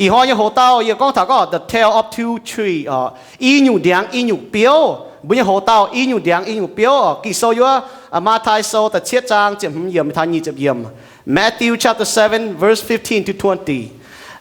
Ih hnoi nyei hoc-dauh yie gorngv taux gorngv the tale of two trees oc, i nyungc ndiangx i nyungc biouv. Mbuo nyei hoc-dauh i nyungc ndiangx i nyungc biouv oc. Ging-Sou yiem wuov Matv^tai Sou da'cietv zaang ziepc hmz yiemc taux nyic ziepc yiemc. Matthew chapter seven, verse fifteen to twenty.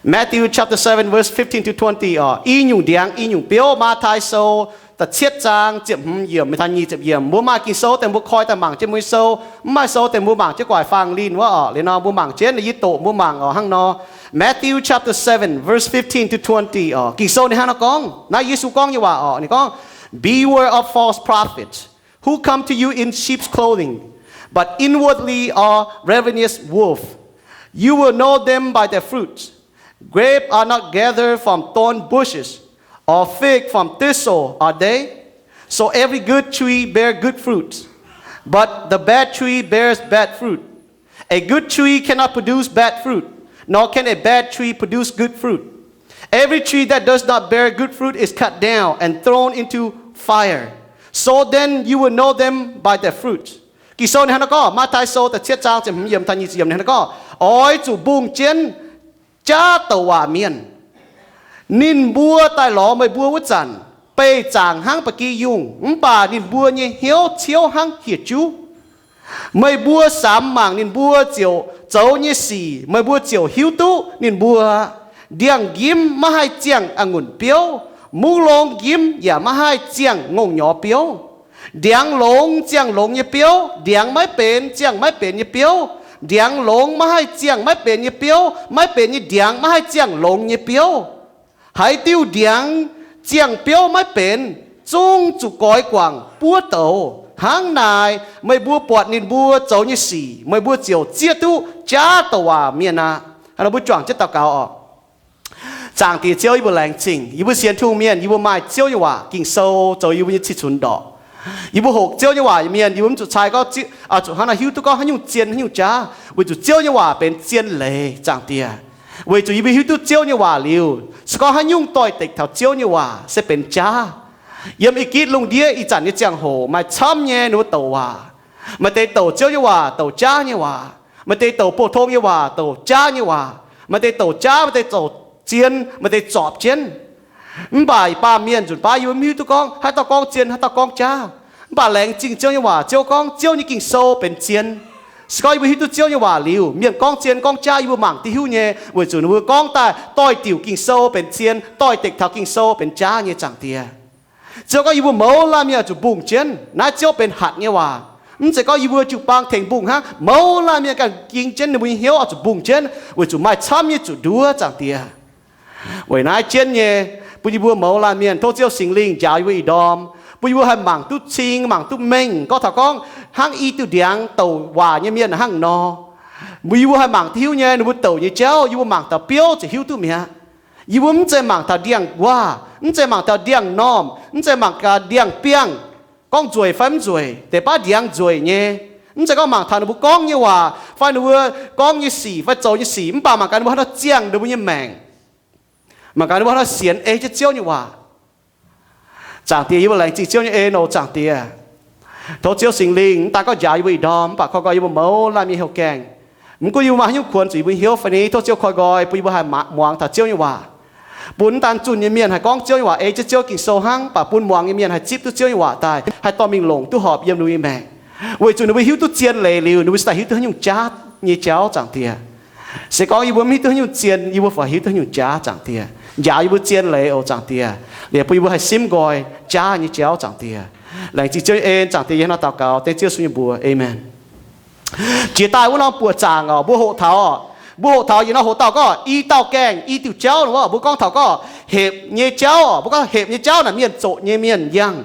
Matthew chapter seven, verse fifteen to twenty oc. I nyungc ndiangx i nyungc biouv. Matv^tai Sou da'cietv zaang ziepc hmz yiemc taux nyic ziepc yiemc. Mbuo maaih Ging-Sou deix mbuo koi daaih mangc jienv mbuo nyei sou. Mv maaih sou deix mbuo mangc jienv gu'nguaaic faang linh wuov oc. Liuz nor mbuo mangc jienv yie doqc mbuo mangc oc hnangv nor. Matthew chapter seven, verse fifteen to twenty oc. Ging-Sou ninh hnangv nor gorngv, naaiv Yesu gorngv nyei waac oc. Ninh gorngv, Beware of false prophets, who come to you in sheep's clothing, but inwardly are ravenous wolves. You will know them by their fruits. Grapes are not gathered from thorn bushes, or figs from thistles, are they? So every good tree bears good fruit, but the bad tree bears bad fruit. A good tree cannot produce bad fruit, nor can a bad tree produce good fruit. Every tree that does not bear good fruit is cut down and thrown into fire. So then you will know them by their fruit. Ging-Sou ninh hnangv nor gorngv, Matv^tai Sou da'cietv zaang ziepc hmz yiemc taux nyic ziepc yiemc ninh hnangv nor gorngv, Oix zuqc mbungh jienv jaav douc waac mienh. Ninh mbuo daaih lorz meih mbuo wuov zanc, beih zaangc hnangv ba'gi yungh, mv baac ninh mbuo nyei hnyouv ciouv hnangv hieh juv. Meih mbuo samx mangc ninh mbuo ziouc zoux nyei sic, meih mbuo ziouc hiuv duqv ninh mbuo. Ndiangx-nqimv maiv haih ziangh a'ngunc biouv, mungv longx nqimv yaac maiv haih ziangh ngongh nyorx biouv. Ndiangx longx ziangh longx nyei biouv, ndiangx maiv benx ziangh maiv benx nyei biouv. Ndiangx longx maiv haih ziangh maiv benx nyei biouv, maiv benx nyei ndiangx maiv haih ziangh longx nyei biouv. Haaix diuh ndiangx ziangh biouv maiv benx, zungv zuqc goix guangc buov douc. Hnangv naaic, meih mbuo buatc ninh mbuo zoux nyei sic, meih mbuo ziouc zieqv duqv jaav douc waac mienh aqv. Hnangv nor mbuo juangc jienv daux gaux oc. Zaangc Diex Ziouv, yie mbuo laengz zingh yie mbuo sienx Tin-Hungh mienh, yie mbuo maaih Ziouv nyei waac Ging-Sou zoux yie mbuo nyei cih cunx ndorqc. Yie mbuo hoqc Ziouv nyei waac nyei mienh, yie mbuo mv zuqc cai gorngv zuqc hnangv naaic hiuv duqv gorngv haaix nyungc zien haaix nyungc jaav, weic zuqc Ziouv nyei waac benx zien leiz, Zaangc Diex. Weic zuqc yie mbuo hiuv duqv Ziouv nyei waac liuz, se gorngv haaix nyungc doix-dekc taux Ziouv nyei waac se benx jaav. Yiem Egiptv lungh ndiev ih zanc nyei ziangh hoc maaih camv nyei ninh mbuo douc waac. Maaih deix douc Ziouv nyei waac douc jaav nyei waac, maaih deix douc pou-tong nyei waac douc jaav nyei waac, maaih deix douc jaav, maaih deix douc zien, maaih deix zorpc jienv. Mv baac baamh mienh nzunc baav yie mbuo mv hiuv duqv gorngv haaix dauh gorngv zien, haaix dauh gorngv jaav. Mv baac laengz zingh Ziouv nyei waac, Ziouv gorngv Ziouv nyei Ging-Sou benx zien. Se gorngv yie mbuo hiuv duqv Ziouv nyei waac liuz, mienh gorngv zien gorngv jaav yie mbuo mangc duqv hiuv nyei, weic zuqc ninh mbuo gorngv daaih doix-diuc Ging-Sou benx zien, doix-dekc taux Ging-Sou benx jaav nyei, Zaangc Diex. Ziouv gorngv yie mbuo mouz laanh mienh oix zuqc mbungh jienv. Naaiv Ziouv benx hatc nyei waac. Mv zeiz gorngv yie mbuo jiu-baang tengx mbungh hnangv. Mouz laanh mienh ganh ging jienv ninh mbuo nyei hnyouv oix zuqc mbungh jienv, weic zuqc maaih camv nyei zuqc nduov, Zaangc Diex. Weic naaiv jienv nyei, bun yie mbuo mouz laanh mienh tov Ziouv Singx Lingh njaaux yie mbuo ih ndorm, bun yie mbuo haih mangc duqv cing, mangc duqv mengh. Gorngv taux gorngv hnangv i diuh ndiangx douc waac nyei mienh hnangv nor, bun yie mbuo haih mangc duqv hiuv nyei. Ninh mbuo douc nyei jauv yie mbuo mangc taux biouv ziouc hiuv duqv mi'aqv. Yie mbuo mv zeiz mangc taux ndiangx-nquaah, mv zeiz mangc taux ndiangx-normh, mv zeiz mangc taux ndiangx-biangh, gorngv nzueic fai mv nzueic, deix baav ndiangx nzueic nyei. Mv zeiz gorngv mangc taux ninh mbuo gorngv nyei waac fai ninh mbuo gorngv nyei sic fai zoux nyei sic, mv baac mangc gaax ninh mbuo haaix nor ziangh ninh mbuo nyei maengc. Mangc gaax ninh mbuo haaix nor sienx ei jienv Ziouv nyei waac. Zaangc Diex, yie mbuo laengz zingh Ziouv nyei en oc, Zaangc Diex. Tov Ziouv Singx Lingh mv daan gorngv njaaux yie mbuo ih ndorm, mv baac koi nqoi yie mbuo mouz laanh mienh houh gaengh. Mv gunv yie mbuo maaih haaix nyungc kuonx zuqc yie mbuo hnyouv fai ni, tov Ziouv koi nqoi bun yie mbuo haih muangx taux Ziouv nyei waac. Bun mv daan zunh nyei mienh haih gorngv Ziouv nyei waac ei jienv Ziouv Ging-Sou hnangv, mv baac bun muangx nyei mienh haih zipv duqv Ziouv nyei waac daaih, haih dorh mingh longc duqv horpc yiem ninh mbuo nyei maengc. Weic zuqc ninh mbuo hiuv duqv zien leiz liuz, ninh mbuo cingx daaih hiuv duqv haaix nyungc jaav nyei jauv, Zaangc Diex. Se gorngv yie mbuo mv hiuv duqv haaix nyungc zien, yie mbuo fai hiuv duqv haaix nyungc jaav, Zaangc Diex. Njaaux yie mbuo zien leiz oc, Zaangc Diex. Liuz bun yie mbuo haih simv nqoi jaav nyei jauv, Zaangc Diex. Laengz zingh Ziouv nyei en, Zaangc Diex, yie hnangv naaiv daux gaux dengv Ziouv Yesu nyei mbuox. Aamen. Jiex daaih wuov norm buoqc zaangc oc, mbuo hoqc taux oc. Mbuo hoqc taux yietc norm hoqc dauh gorngv i dauh gaengh i diuh jauv nor, mbuo gorngv taux gorngv hepc nyei jauv oc. Mbuo gorngv hepc nyei jauv naaic mienh zoqc nyei mienh yangh.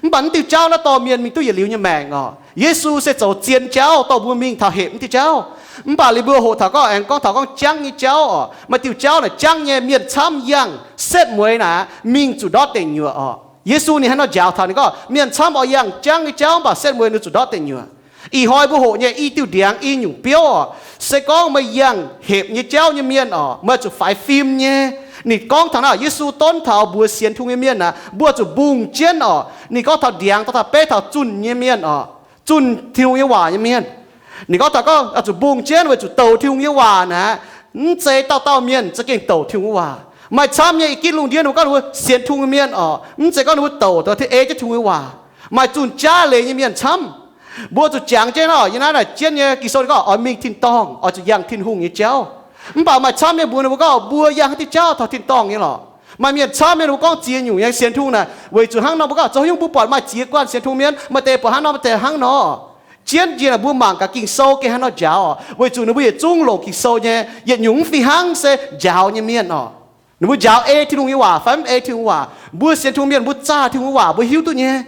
Mv baac mv diuh jauv naaiv dorh mienh mingh duqv yietc liuz nyei maengc oc. Yesu se zoux zien jauv dorh mbuo mingh taux hepc mv diuh jauv. Mv baac liuz mbuo hoqc taux gorngv aengx gorngv taux gorngv jangv nyei jauv oc. Maaih diuh jauv naaic jangv nyei, mienh camv yangh setv mueiz naaic mingh zuqc ndortv deic nyuoqc oc. Yesu ninh hnangv nor njaaux taux ninh gorngv mienh camv oix yangh jangv nyei jauv, mv baac setv mueiz ninh zuqc ndortv deic nyuoqc. Ih hnoi mbuo hoqc nyei i diuh ndiangx i nyungc biouv oc, se gorngv meih yangh hepc nyei jauv nyei mienh oc, meih zuqc faix fim nyei. Ninh gorngv taux naaiv, Yesu donv taux mbuox sienx Tin-Hungh nyei mienh aqv, mbuo zuqc mbungh jienv oc. Ninh gorngv taux ndiangx, dorh taux beiv taux zunh nyei mienh oc, zunh Tin-Hungh nyei waac nyei mienh. Ninh gorngv taux gorngv zuqc mbungh jienv weic zuqc douc Tin-Hungh nyei waac naaic Mv zeiz dauh dauh mienh za'gengh douc Tin-Hungh nyei waac. Maaih camv nyei i gitv lungh ndiev ninh mbuo gorngv ninh mbuo sienx Tin-Hungh nyei mienh oc, mv zeiz gorngv ninh mbuo douc dongh ei jienv Tin-Hungh nyei waac. Maaih zunh jaav leiz nyei mienh camv. Mbuo zuqc jangx jienv oc, yie naaiv naaic jienv nyei Ging-Sou ninh gorngv oix mingh tin-dorngh, oix zuqc yangh Tin-Hungh nyei jauv. Mv baac maaih camv nyei mbuox ninh mbuo gorngv mbuo yangh haaix diuh jauv taux tin-dorngh nyei lorqc. Maaih mienh camv nyei ninh mbuo gorngv ziex nyungc nyei sienx Tin-Hungh naaic weic zuqc hnangv nor mbuo gorngv zoux haaix nyungc mbuo buatc maaih ziex guanh sienx Tin-Hungh mienh, maaih deix buatc hnangv nor maaih deix hnangv nor. Jienv njiec naaic mbuo mangc gaax Ging-Sou gengh haaix nor njaaux oc, weic zuqc ninh mbuo yietc zungv longc Ging-Sou nyei, yietc nyungc mv fih hnangv se njaaux nyei mienh oc. Ninh mbuo njaaux ei Tin-Hungh nyei waac fai mv ei Tin-Hungh waac. Mbuo sienx Tin-Hungh mienh mbuo zaah Tin-Hungh waac mbuo hiuv duqv nyei.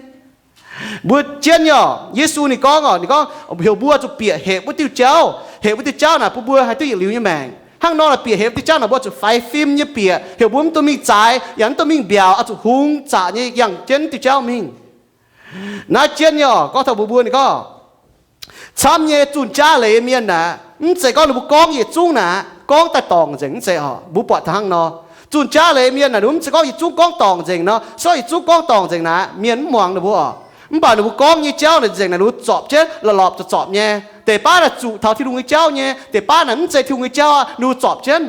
Mbuo jienv nyei oc, Yesu ninh gorngv oc, ninh gorngv heuc mbuo zuqc bieqc hepc wuov diuh jauv. Hepc wuov diuh jauv naaic bun mbuo haih duqv yietc liuz nyei maengc. Hnangv nor naaic bieqc hepc wuov diuh jauv naaic mbuo zuqc faix fim nyei bieqc, heuc mbuo mv dungx mingh zaaix yaac mv dungx mingh mbiaauc, oix zuqc hungx zaqc nyei yangh jienv diuh jauv mingh. Naaiv jienv nyei oc, gorngv taux mbuox mbuo ninh gorngv camv nyei zunh jaav leiz nyei mienh naaic, mv zeiz gorngv ninh mbuo gorngv yietc zungv naaic gorngv daaih dorngc nzengc, mv zeiz oc. Mbuo buatc taux hnangv nor, zunh jaav leiz nyei mienh naaic ninh mbuo mv zeiz gorngv yietc zungv gorngv dorngc nzengc nor. Se gorngv yietc zungv gorngv dorngc nzengc naaic mienh mv muangx ninh mbuo oc. Mv baac ninh mbuo gorngv nyei jauv naaic nzengc naaic ninh mbuo zorpc jienv la'lorpc zorpc-zorpc nyei. Deix baav naaic zuqc taux Tin-Hungh nyei jauv nyei, deix baav naaic mv zeiz Tin-Hungh nyei jauv aqv, ninh mbuo zorpc jienv.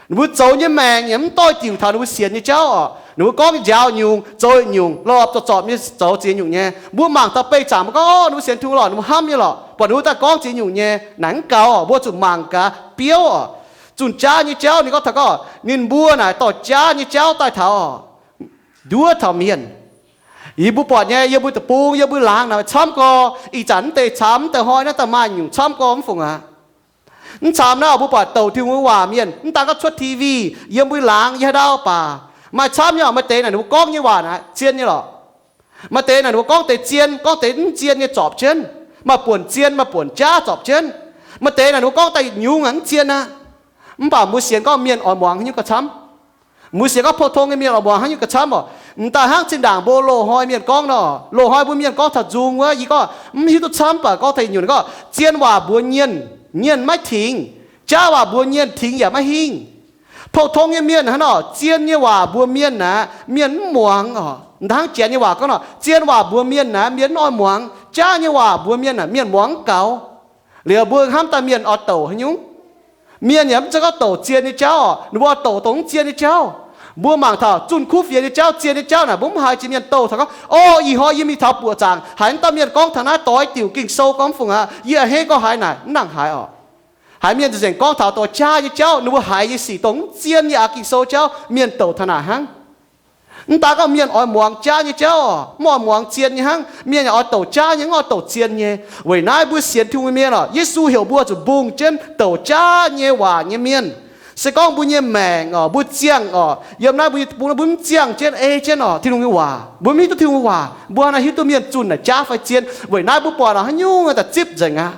Ninh mbuo zoux nyei maengc yaac mv doix-diuc taux ninh mbuo sienx nyei jauv oc. Ninh mbuo gorngv njaaux nyungc zoux nyungc, la'lorpc zorpc-zorpc nyei zoux ziex nyungc nyei. Mbuo mangc taux beih zaangc mbuo gorngv, o, ninh mbuo sienx Tin-Hungh lorqc, ninh mbuo hnamv nyei lorqc, buatc ninh mbuo daaih gorngv ziex nyungc nyei naaic, mv gaux oc. Mbuo zuqc mangc gaax biouv oc. Zunh jaav nyei jauv ninh gorngv taux gorngv ninh mbuo naaic dorh jaav nyei jauv daaih taux oc, nduov taux mienh. Yie mbuo buatc nyei, yiem mbuo deic-bung, yiem mbuo laangz naaic camv gorx. Ih zanc mv deix camv, mv deix hnoi naaiv daaih maaih nyungc camv gorx mv fungc aqv. Mv camv naaiv mbuo buatc douc Tin-Hungh nyei waac mienh, mv daan gorngv cuotv T V, yiem mbuo laangz yie haaix ndau baac maaih camv nyei oc. Maaih deix naaic ninh mbuo gorngv nyei waac naaic zien nyei lorqc. Maaih deix naaic ninh mbuo gorngv deix zien, gorngv deix mv zien nyei zorpc jienv. Maaih buonc zien, maaih buonc jaav zorpc jienv. Maaih deix naaic ninh mbuo gorngv daaih yietc nyungc aqv, mv zien aqv. Mv baac mbuo sienx gorngv mienh oix muangx haaix nyungc gauh camv. Mbuo sienx gorngv pou-tong nyei mienh oix muangx haaix nyungc gauh camv oc. M'daaih hnangv zinh ndaangc mbuo loz-hnoi mienh gorngv nor, loz-hnoi mbuo mienh gorngv taux nzung wuov, yie gorngv mv hiuv duqv camv, mv baac gorngv taux yietc nyungc ninh gorngv, zien waac mbuox mienh, mienh maiv tingx. Jaav waac mbuox mienh, tingx yaac maiv hingh. Pou-tong nyei mienh hnangv nor, zien nyei waac mbuox mienh aqv, mienh mv muangx oc. M'daaih hnangv janx nyei waac gorngv nor, zien waac mbuox mienh aqv, mienh mv oix muangx. Jaav nyei waac mbuox mienh aqv, mienh muangx mv gaux. Liuz mbuo hnamv daaih mienh oix douc haaix nyungc? Mienh yaac mv zeiz gorngv douc zien nyei jauv oc, ninh mbuo oix douc dongh mv zien nyei jauv. Mbuo mangc taux zunh kuv fienx nyei jauv, zien nyei jauv naaic, mbuo mv haiz jiex mienh douc taux gorngv, o, ih hnoi yie mingh taux buoqc zaangc, haiz naaiv dauh mienh gorngv taux naaiv doix-diuc Ging-Sou gorngv mv fungc aqv, yie a'hneiv gorngv haiz naaic, mv nangc haiz oc. Haiz mienh nzengc gorngv taux douc jaav nyei jauv, ninh mbuo haiz nyei sic dongh mv zien nyei aqv Ging-Sou jauv, mienh douc taux naaic hnangv. Mv daan gorngv mienh oix muangx jaav nyei jauv oc, mv oix muangx zien nyei hnangv. Mienh yaac oix douc jaav nyei, mv oix douc zien nyei. Weic naaiv mbuo sienx Tin-Hungh nyei mienh oc, Yesu heuc mbuo zuqc mbungh jienv douc jaav nyei waac nyei mienh. Se gorngv mbuo nyei maengc oc, mbuo ziangh oc, yiem naaiv mbuo nyei deic-bung naaiv mbuo mv ziangh jienv, ei jienv oc Tin-Hungh nyei waac, mbuo mv hiuv duqv Tin-Hungh waac, mbuo hnangv naaiv hiuv duqv mienh zunh naaic jaav fai zien. Weic naaiv mbuo buatc oc, haaix nyungc daaih zipv nzengc aqv.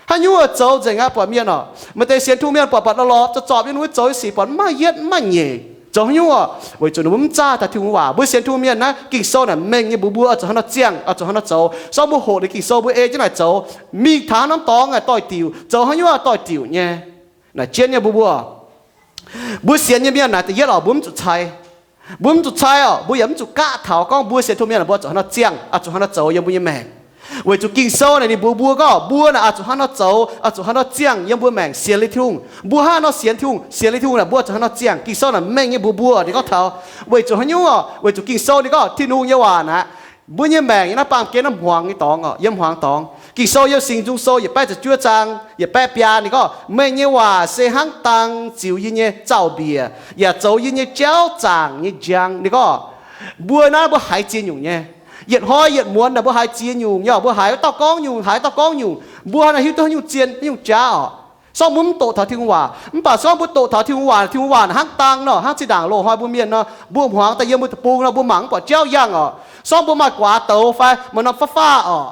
Haaix nyungc zoux nzengc aqv. Buatc mienh oc, maaih deix sienx Tin-Hungh mienh buatc, buatc lorh lorh zorpc zorpc nyei, ninh mbuo zoux nyei sic buatc mv maaih yietv mv maaih nyeic. Zoux haaix nyungc oc? Weic zuqc ninh mbuo mv zaah taux Tin-Hungh waac. Mbuo sienx Tin-Hungh mienh naaiv, Ging-Sou naaic mengh nyei mbuox mbuo oix zuqc hnangv nor ziangh, oix zuqc hnangv nor zoux. Sorng mbuo hoqc liuz Ging-Sou mbuo ei jienv naaic zoux, mingh taux norm dorngx naaic doix-diuc, zoux haaix nyungc oix doix-diuc nyei. Naaic jienv nyei mbuox mbuo, mbuo sienx nyei mienh naaic da'yietv oc, mbuo mv zuqc cai. Mbuo mv zuqc cai oc, mbuo yaac mv zuqc gaqv taux gorngv mbuo sienx Tin-Hungh mienh naaic mbuo oix zuqc hnangv nor ziangh, oix zuqc hnangv nor zoux yiem mbuo nyei maengc. Weic zuqc Ging-Sou naaic ninh mbuox mbuo gorngv mbuo naaic oix zuqc hnangv nor zoux, oix zuqc hnangv nor ziangh yiem mbuo maengc sienx liuz Tin-Hungh. Mbuo hnangv nor sienx Tin-Hungh, sienx liuz Tin-Hungh naaic mbuo zuqc hnangv nor ziangh. Ging-Sou naaic mengh nyei mbuox mbuo, ninh gorngv taux, weic zuqc haaix nyungc oc? Weic zuqc Ging-Sou ninh gorngv Tin-Hungh nyei waac naaic, mbuo nyei maengc yiem naaiv baamh gen naaiv hmuangx nyei dorngx oc, yiem hmuangx dorngx. Ging-Sou yiem Singx Nzung Sou yietc baeqv ziepc juov zaang yietc baeqv biaa ninh gorngv, meih nyei waac se hnangv dang ziux yie nyei zaux-mbiec, yaac zoux yie nyei jauv zaangc nyei njang. Ninh gorngv, mbuo naaiv mbuo haiz ziex nyungc nyei. Yietc hnoi yietc muonz naaic mbuo haiz ziex nyungc nyei, mbuo haiz wuov dauh gorngv nyungc, haiz wuov dauh gorngv nyungc, mbuo hnangv naaic hiuv duqv haaix nyungc zien, haaix nyungc jaav oc. Sorng mbuo mv doqc taux Tin-Hungh waac, mv baac sorng mbuo doqc taux Tin-Hungh waac, Tin-Hungh waac naaic hnangv dang nor, hnangv zinh ndaangc loz-hnoi mbuo mienh nor, mbuo hmuangx daaih yiem mbuo deic-bung nor, mbuo mangc mv buatc jauv yangh oc. Sorng mbuo maaih guaax douz fai maaih norm fav-fav oc,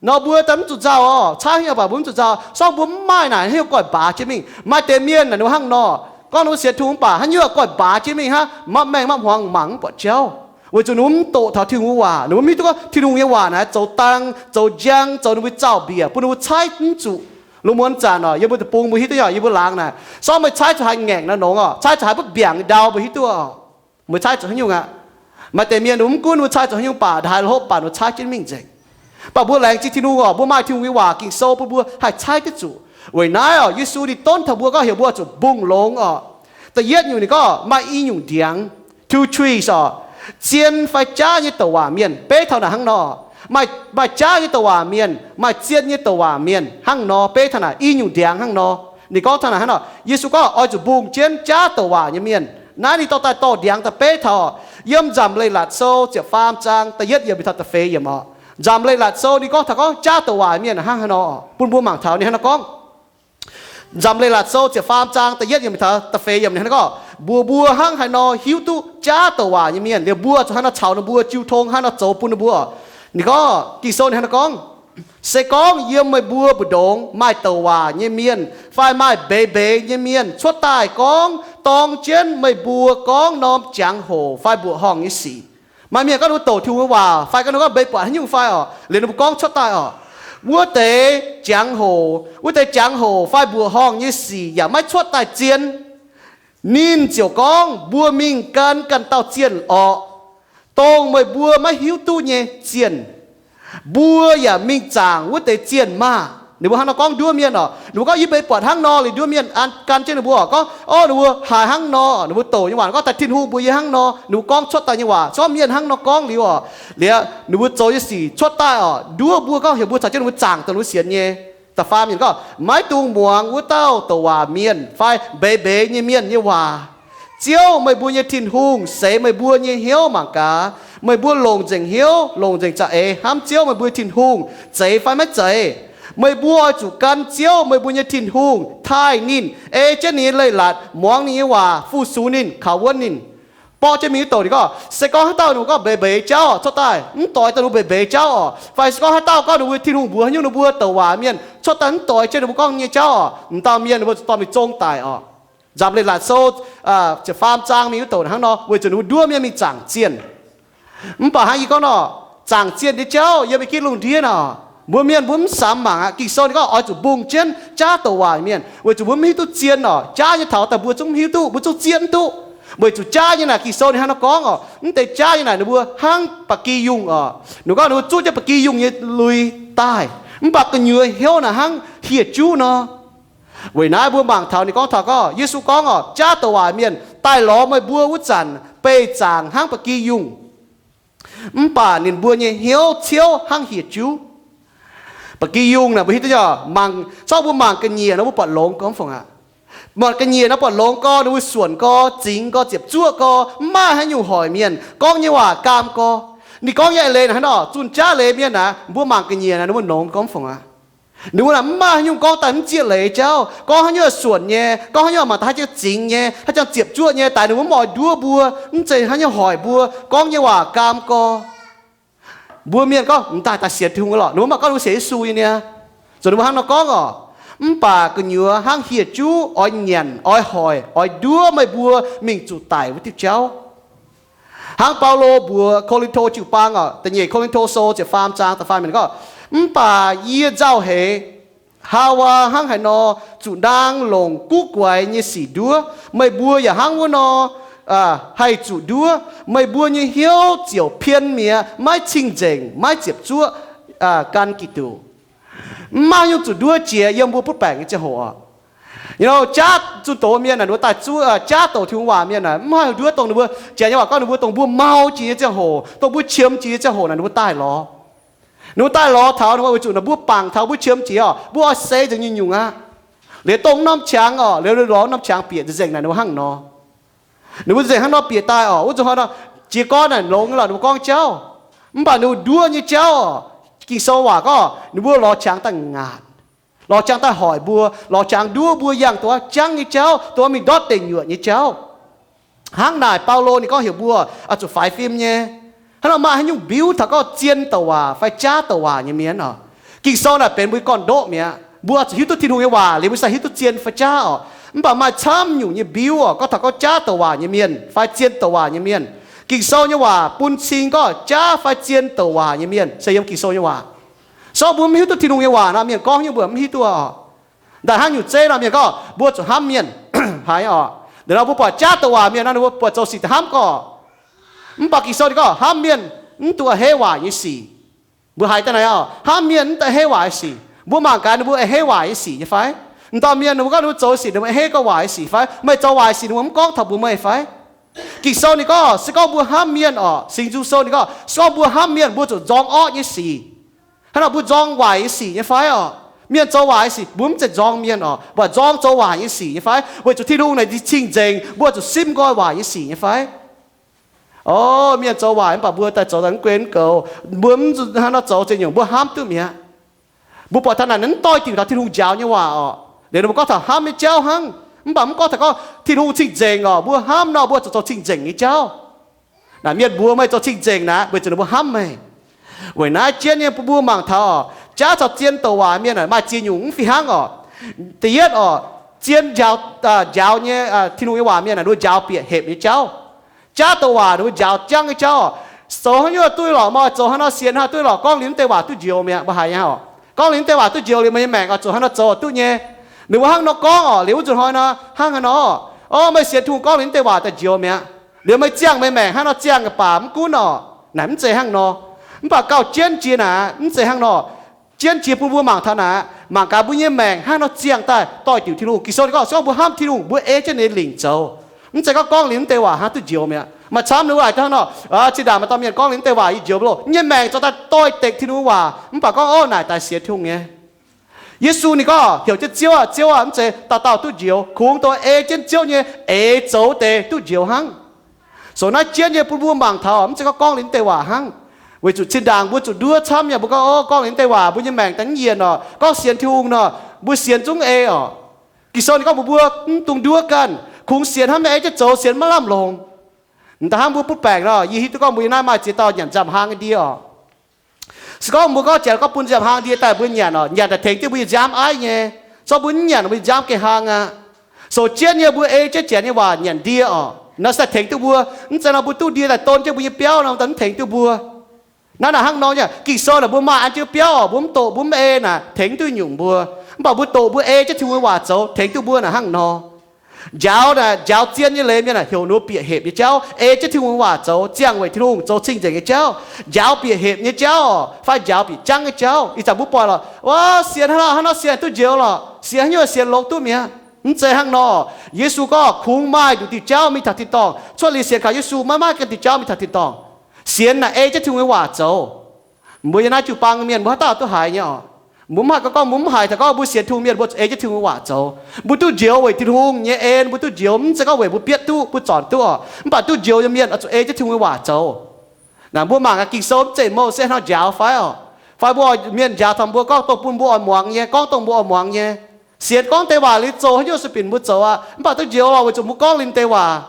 nor mbuo daaih mv zuqc nzauh oc. Caaiv haaix nyungc baac mbuo mv zuqc nzauh. Sorng mbuo mv maaih naaic haaix nyungc goiv-mbaaz jienv mingh. Maaih deix mienh naaic ninh mbuo hnangv nor, gorngv ninh mbuo sienx Tin-Hungh mv baac haaix nyungc goiv-mbaaz jienv mingh hnangv, maiv mengh maiv hmuangx mangc mv buatc jauv. Weic zuqc ninh mbuo mv doqc taux Tin-Hungh waac, ninh mbuo mv hiuv duqv gorngv Tin-Hungh nyei waac naaic zoux dang, zoux njang, zoux ninh mbuo zaux-mbiec, bun ninh mbuo caaiv mv zuqc. Lungh muonz zanc oc, yiem mbuo deic-bung mbuo hiuv duqv nyei, yie mbuo laangz naaic, sorng meih caaiv zuqc haaix ngaengc naaiv nongx oc, caaiv zuqc haaix butv mbiaangc ndau mbuo hiuv duqv oc. Meih caaiv zuqc haaix nyungc aqv? Maaih deix mienh ninh mbuo mv gunv ninh mbuo caaiv zuqc haaix nyungc baac, haaix hopv baac ninh mbuo caaiv jienv mingh nzengc. Baac mbuo laengz zingh Tin-Hungh oc, mbuo maaih Tin-Hungh nyei waac Ging-Sou bun mbuo haih caaiv duqv zuqc. Weic naaiv oc, Yesu ninh donv taux mbuo gorngv heuc mbuo zuqc mbungh longx oc. Da'yietv nyungc ninh gorngv maaih i nyungc ndiangx, two trees oc, zien fai jaav nyei douc waac mienh beiv taux naaic hnangv nor. Maaih, maaih jaav nyei douc waac mienh, maaih zien nyei douc waac mienh hnangv nor beiv taux naaic, i nyungc ndiangx hnangv nor. Ninh gorngv taux naaic hnangv nor, Yesu gorngv oix zuqc mbungh jienv jaav douc waac nyei mienh. Naaiv ninh dorh daaih dorh ndiangx daaih beiv taux yiem Nzamc Leiz-Latc Sou ziepc faam zaang da'yietv yiemc mingh taux da'feix yiemc oc. Nzamc Leiz-Latc Sou ninh gorngv taux gorngv jaav douc waac mienh hnangv haaix nor, bun mbuo mangc taux ninh hnangv nor gorngv. Nzamc Leiz-Latc Sou ziepc faam zaang da'yietv yiemc mingh taux da'feix yiemc ninh hnangv nor gorngv, mbuox mbuo hnangv haaix nor hiuv duqv jaav douc waac nyei mienh, liuz mbuo zuqc hnangv nor caux ninh mbuo jiu tong, hnangv nor zoux bun ninh mbuo. Ninh gorngv, Ging-Sou ninh hnangv nor gorngv, se gorngv yiem meih mbuo mbu'ndongx maaih douc waac nyei mienh fai maaih mbeix mbeix nyei mienh cuotv daaih gorngv dorng jienv meih mbuo gorngv norm jangx-hoc fai mbuoqc horngh nyei sic. Maaih mienh gorngv ninh mbuo douc Tin-Hungh nyei waac fai gorngv ninh mbuo gorngv mbeix buatc haaix nyungc fai oc, liuz ninh mbuo gorngv cuotv daaih oc, wuov deix jangx-hoc, wuov deix jangx-hoc fai mbuoqc horngh nyei sic yaac maiv cuotv daaih zien. Ninh ziouc gorngv, mbuo mingh gan ganh dauh zienh orqc, dongh meih mbuo maiv hiuv duqv nyei zienh. Mbuo yaac mingh zaangc wuov deix zienh maah! Ninh mbuo hnangv nor gorngv nduov mienh oc. Ninh mbuo gorngv yie mbeix buatc hnangv nor liuz nduov mienh an gan jienv ninh mbuo oc, gorngv, o, ninh mbuo haiz hnangv nor, ninh mbuo douc nyei waac gorngv daaih Tin-Hungh mbuox yie hnangv nor, ninh mbuo gorngv cuotv daaih nyei waac, se gorngv mienh hnangv nor gorngv liuz oc, liuz ninh mbuo zoux nyei sic cuotv daaih oc, nduov mbuo gorngv heuc mbuo caux jienv ninh mbuo zaangc dongh ninh mbuo sienx nyei. Da'faam yiemc gorngv, maiv dungx muangx wuov dauh douc waac mienh fai mbeix mbeix nyei mienh nyei waac. Ziouv, meih mbuo nyei Tin-Hungh, seix meih mbuo nyei hnyouv mangc gaax. Meih mbuo longc nzengc hnyouv, longc nzengc za'eix hnamv Ziouv, meih mbuo nyei Tin-Hungh, zeiz fai maiv zeiz. Meih mbuo oix zuqc gan Ziouv, meih mbuo nyei Tin-Hungh, taaih ninh, ei jienv ninh nyei leiz-latc, muangx ninh nyei waac, fu-sux ninh, kaux wuonv ninh. Borqv jienv mingh wuov douc ninh gorngv, se gorngv haaix dauh ninh mbuo gorngv mbeix mbeix jauv cuotv daaih, mv doix daaih ninh mbuo mbeix mbeix jauv oc, fai se gorngv haaix dauh gorngv ninh mbuo Tin-Hungh mbuox haaix nyungc ninh mbuo douc waac mienh cuotv daaih mv doix jienv ninh mbuo gorngv nyei jauv oc, m'dauh mienh ninh mbuo dorh mingh zong daic oc. Nzamc Leiz-Latc Sou ziepc faam zaang mingh wuov douc hnangv nor, weic zuqc ninh mbuo nduov mienh mingh zaangc zienh. Mv baac hnangv yie gorngv nor, zaangc zienh nyei jauv yiem ih gitv lungh ndiev nor, mbuo mienh mbuo mv samx mangc aqv. Ging-Sou ninh gorngv oix zuqc mbungh jienv jaav douc waac mienh, weic zuqc mbuo mv hiuv duqv zien oc. Jaav nyei taux daaih mbuo zungv mv hiuv duqv, mbuo zungv zieqv mv duqv, weic zuqc jaav nyei naaic, Ging-Sou ninh hnangv nor gorngv oc, mv deix jaav nyei naaic ninh mbuo hnangv ba'gi yungh oc. Ninh gorngv ninh mbuo zuqv jienv ba'gi yungh nyei lui daaih, mv baac gu'nyuoz hnyouv naaic hnangv hieh juv nor. Weic naaiv mbuo mangc taux ninh gorngv taux gorngv, Yesu gorngv oc, jaav douc waac mienh daaih lorz meih mbuo wuov zanc beih zaangc hnangv ba'gi yungh, mv baac ninh mbuo nyei hnyouv ciouv hnangv hieh juv. Ba'gi yungh naaic mbuo hiuv duqv nyei, zorqv mbuo mangc ga'nyiec nor mbuo buatc longx gormx fongc aqv. Mangc ga'nyiec nor buatc longx gorx, ninh mbuo suonc gorx, zingx gorx, ziepc zuoqv gorx, mv maaih haaix nyungc hoic mienh, gorngv nyei waac gaam gorx. Ninh gorngv nyei eix leiz naaic hnangv nor, zunh jaav leiz mienh naaic, mbuo mangc ga'nyiec naaic ninh mbuo longx gormx fongc aqv. Ninh mbuo naaic mv maaih haaix nyungc gorngv daaih mv zieqv leiz jauv, gorngv haaix nyungc suonc nyei, gorngv haaix nyungc maaih daaih haaix jangx zingx nyei, haaix jangx ziepc zuoqv nyei, daaih ninh mbuo mv oix nduov mbuo, mv zeiz haaix nyungc hoic mbuo, gorngv nyei waac gaam gorx. Mbuo mienh gorngv, m'daaih daaih sienx Tin-Hungh lorqc. Ninh mbuo mv baac gorngv ninh mbuo sienx Yesu nyei niaa. Zoux ninh mbuo hnangv nor gorngv oc, mv baac gu'nyuoz hnangv hieh juv oix nyanc, oix hoic, oix nduov meih mbuo mingh zuqc daic wuov diuh jauv. Hnangv Baulo mbuox Ko^lin^to jiu-baang oc, da'nyeic Ko^lin^to Sou ziepc faam zaang da'faam yiemc gorngv, mv baac yie nzauh heix, Haawaa hnangv haaix nor zuqc ndaang longc guv guaix nyei sic nduov, meih mbuo yaac hnangv wuov nor haih zuqc nduov. Meih mbuo nyei hnyouv ziouc pien mi'aqv, maiv cing-nzengc, maiv ziepc zuoqv gan Giduc. Mv maaih haaix nyungc zuqc nduov jiex yiem mbuo butv baengc nyei ziangh hoc oc. Jaav zunh doz mienh naaic, ninh mbuo daaih zuov, jaav douc Tin-Hungh waac mienh naaic, mv maaih haaix nduov dongh ninh mbuo, janx nyei waac gorngv ninh mbuo dongh mbuo mau jiex nyei ziangh hoc, dongh mbuo qiemx jiex nyei ziangh hoc naaic ninh mbuo daaih lorz. Ninh mbuo daaih lorz taux ninh mbuo weic zuqc naaic mbuo bangc taux mbuo qiemx jiex oc, mbuo oix seix nzengc nyungc-nyungc aqv. Liuz dongh norm qangx oc, liuz lorz norm qangx bieqc nzengc naaic ninh mbuo hnangv nor. Ninh mbuo nzengc hnangv nor bieqc daaih oc, wuov zuqc hnoi nor, jiez gorn naaic longx lorqc ninh mbuo gorngv jauv. Mv baac ninh mbuo nduov nyei jauv oc, Ging-Sou waac gorngv ninh mbuo lorz qangx daaih ngaatc, lorz qangx daaih hoic mbuo, lorz qangx nduov mbuo yangh dongh wuov jangv nyei jauv, dongh wuov mingh ndortv deic nyuoqc nyei jauv. Hnangv naaic Baulo ninh gorngv heuc mbuo oix zuqc faix fim nyei. Hnangv nor maaih haaix nyungc mbiuv taux gorngv zien douc waac fai jaav douc waac nyei mienh oc. Ging-Sou naaic benx mbuo nyei gorn-ndoqv mi'aqv. Mbuo oix zuqc hiuv duqv Tin-Hungh nyei waac liuz mbuo sai hiuv duqv zien fai jaav oc. Mv baac maaih camv nyungc nyei mbiuv oc, gorngv taux gorngv jaav douc waac nyei mienh fai zien douc waac nyei mienh. Ging-Sou nyei waac bun cing gorngv jaav fai zien douc waac nyei mienh se yiem Ging-Sou nyei waac. Sorng mbuo mv hiuv duqv Tin-Hungh nyei waac nor, mienh gorngv nyei mbuo mv hiuv duqv oc. Daaih hnangv nyungc zeiv nor, mienh gorngv mbuo zuqc hnamv mienh haaix oc. Daaih nor mbuo buatc jaav douc waac mienh nor, ninh mbuo buatc zoux sic daaih hnamv gorx. Mv baac Ging-Sou ninh gorngv hnamv mienh mv duqv a'hneiv waac nyei sic. Mbuo haiz daaih naaic oc, hnamv mienh mv duqv a'hneiv waac nyei sic. Mbuo mangc gaax ninh mbuo a'hneiv waac nyei sic nyei fai? M'dauh mienh ninh mbuo gorngv ninh mbuo zoux sic, ninh mbuo hei gorngv waaic sic fai? Meih zoux waaic sic ninh mbuo mv gorngv taux mbuox meih fai? Ging-Sou ninh gorngv, se gorngv mbuo hnamv mienh orqc, Singx Nzung Sou ninh gorngv, se gorngv mbuo hnamv mienh, mbuo zuqc nzorng orqv nyei sic. Hnangv nor mbuo nzorng waaic nyei sic nyei fai orqc? Mienh zoux waaic nyei sic, mbuo mv zeiz nzorng mienh orqc, mv baac nzorng zoux waaic nyei sic nyei fai? Weic zuqc Tin-Hungh naaic cing-nzengc, mbuo zuqc simv nqoi waaic nyei sic nyei fai? O, mienh zoux waaic mv baac mbuo daaih zoux daaih mv guen mv goux. Mbuo mv zuqc hnangv nor zoux ziex nyungc, mbuo hnamv duqv mi'aqv. Mbuo buatc taux naaic mv doix-diuc taux Tin-Hungh njaaux nyei waac orqc. Liuz ninh mbuo gorngv taux hnamv nyei jauv hnangv, mv baac mv gorngv taux gorngv Tin-Hungh cing-nzengc orqc, mbuo hnamv nor mbuo zuqc zoux cing-nzengc nyei jauv. Naaic mienh mbuox meih zoux cing-nzengc naaic, weic zuqc ninh mbuo hnamv meih. Weic naaiv jienv nyei bun mbuo mangc taux orqc, jaav caux zien douc waac mienh maaih ziex nyungc mv fih hnangv orqc. Da'yietv orqc, zien njaaux, njaaux nyei, Tin-Hungh nyei waac mienh naaic, ninh mbuo njaaux bieqc hepc nyei jauv. Jaav douc waac ninh mbuo njaaux jangv nyei jauv orqc. Zoux haaix nyungc duqv lorqc, mv oix zoux hnangv nor sienx hnangv duqv lorqc, gorngv liuz mv deix waac duqv njoux mi'aqv. Mbuo haiz nyei orqc, gorngv liuz mv deix waac duqv njoux liuz meih nyei maengc oix zuqc hnangv nor zoux duqv nyei. Ninh mbuo hnangv nor gorngv orqc, liuz wuov nzunc hnoi nor hnangv haaix nor, o, meih sienx Tin-Hungh gorngv liuz mv deix waac daaih njoux mi'aqv, liuz meih ziangh meih maengc hnangv nor ziangh baac mv gunv orqc. Naaic mv zeiz hnangv nor. Mv baac gauh jienv jiex naaic mv zeiz hnangv nor. Jienv jiex bun mbuo mangc taux naaic, mangc gaax mbuo nyei maengc hnangv nor ziangh daaih doix-diuc Tin-Hungh. Ging-Sou ninh gorngv, se gorngv mbuo hnamv Tin-Hungh, mbuo ei jienv ninh nyei lingc zoux. Mv zeiz gorngv gorngv liuz mv deix waac hnangv duqv njoux mi'aqv. Maaih camv ninh mbuo haiz hnangv nor, zinh ndaangc maaih dauh mienh gorngv liuz mv deix waac yie njoux mv loh, nyei maengc zoux daaih doix-dekc Tin-Hungh waac, mv baac gorngv, o, naaic daaih sienx Tin-Hungh nyei. Yesu ninh gorngv heuc jienv Ziouv aah, Ziouv aah, mv zeiz dauh dauh duqv njoux, kungx dongh ei jienv Ziouv nyei eix zoux deix duqv njoux hnangv. So naaiv jienv nyei bun mbuo mangc taux mv zeiz gorngv gorngv liuz mv deix waac hnangv. Weic zuqc zinh ndaangc mbuo zuqc nduov camv nyei, mbuo gorngv, o, gorngv liuz mv deix waac mbuo nyei maengc daaih mv yienc orqc, gorngv sienx Tin-Hungh nor, mbuo sienx zungv ei orqc. Ging-Sou ninh gorngv mbuo, mbuo mv dungx nduov ganh, kungx sienx hnamv nyei ei jienv zoux, sienx maiv lamh longc. M'daaih hnangv mbuo butv baengc nor, yie hiuv duqv gorngv mbuo yiem naaiv maaih ziex dauh nyanc nziaamv-hlang ndie orqc. Se gorngv mbuo gorngv janx gorngv bun nziaamv-hlang ndie daaih mbuo nyanc orqc, nyanc daaih tengx jienv mbuo nyei nziaamv aiv nyei. Se gorngv mbuo mv nyanc, mbuo nyei nziaamv gengh hlang aqv. So jienv nyei mbuo ei jienv janx nyei waac nyanc ndie orqc, nor se daaih tengx duqv mbuo. Mv zeiz nor mbuo duqv ndie daaih don jienv mbuo nyei biauv nor, daaih mv tengx duqv mbuo. Naaiv naaic hnangv nor nyei. Ging-Sou naaic mbuo maaih an jienv biauv orqc, mbuo mv doqc mbuo mv ei naaic tengx duqv nyungc mbuo. Mv baac mbuo doqc mbuo ei jienv Tin-Hungh nyei waac zoux tengx duqv mbuo naaic hnangv nor. Njaaux naaic, njaaux zien nyei leiz mienh naaic heuc ninh mbuo bieqc hepc nyei jauv, ei jienv Tin-Hungh nyei waac zoux, ziangh weic Tin-Hungh, zoux cing-nzengc nyei jauv. Njaaux bieqc hepc nyei jauv fai njaaux bieqc jangv nyei jauv. Ih zanc mbuo buatc lorqc, wuov, sienx hnangv nor, hnangv nor sienx duqv njoux lorqc, sienx haaix nyungc sienx longx duqv mi'aqv. Mv zeiz hnangv nor. Yesu gorngv kungx maaih nduqc diuh jauv mingh taux tin-dorngh. Cuotv liuz sienx kaux Yesu maiv maaih ganh diuh jauv mingh taux tin-dorngh. Sienx naaic ei jienv Tin-Hungh nyei waac zoux. Mbuo yiem naaiv jiu-baang mienh mbuo haaix dauh duqv haiz nyei orqc? Mbuo mv haih gorngv, gorngv mbuo mv haiz taux gorngv mbuo sienx Tin-Hungh mienh mbuo zuqc ei jienv Tin-Hungh nyei waac zoux. Mbuo duqv njoux weic Tin-Hungh nyei en, mbuo duqv njoux mv zeiz gorngv weic mbuo bietv duqv, mbuo zornc duqv orqc. Mv baac duqv njoux nyei mienh oix zuqc ei jienv Tin-Hungh nyei waac zoux. Naaic mbuo mangc gaax Ging-Sou mv zeiz mouh se hnangv njaaux fai orqc? Fai mbuo oix mienh njaaux taux mbuo gorngv dongh bun mbuo oix muangx nyei, gorngv dongh mbuo oix muangx nyei. Sienx gorngv deix waac liuz zoux haaix nyungc se binc mbuo zoux aqv. Mv baac duqv njoux lorqc weic zuqc mbuo gorngv liuz deix waac.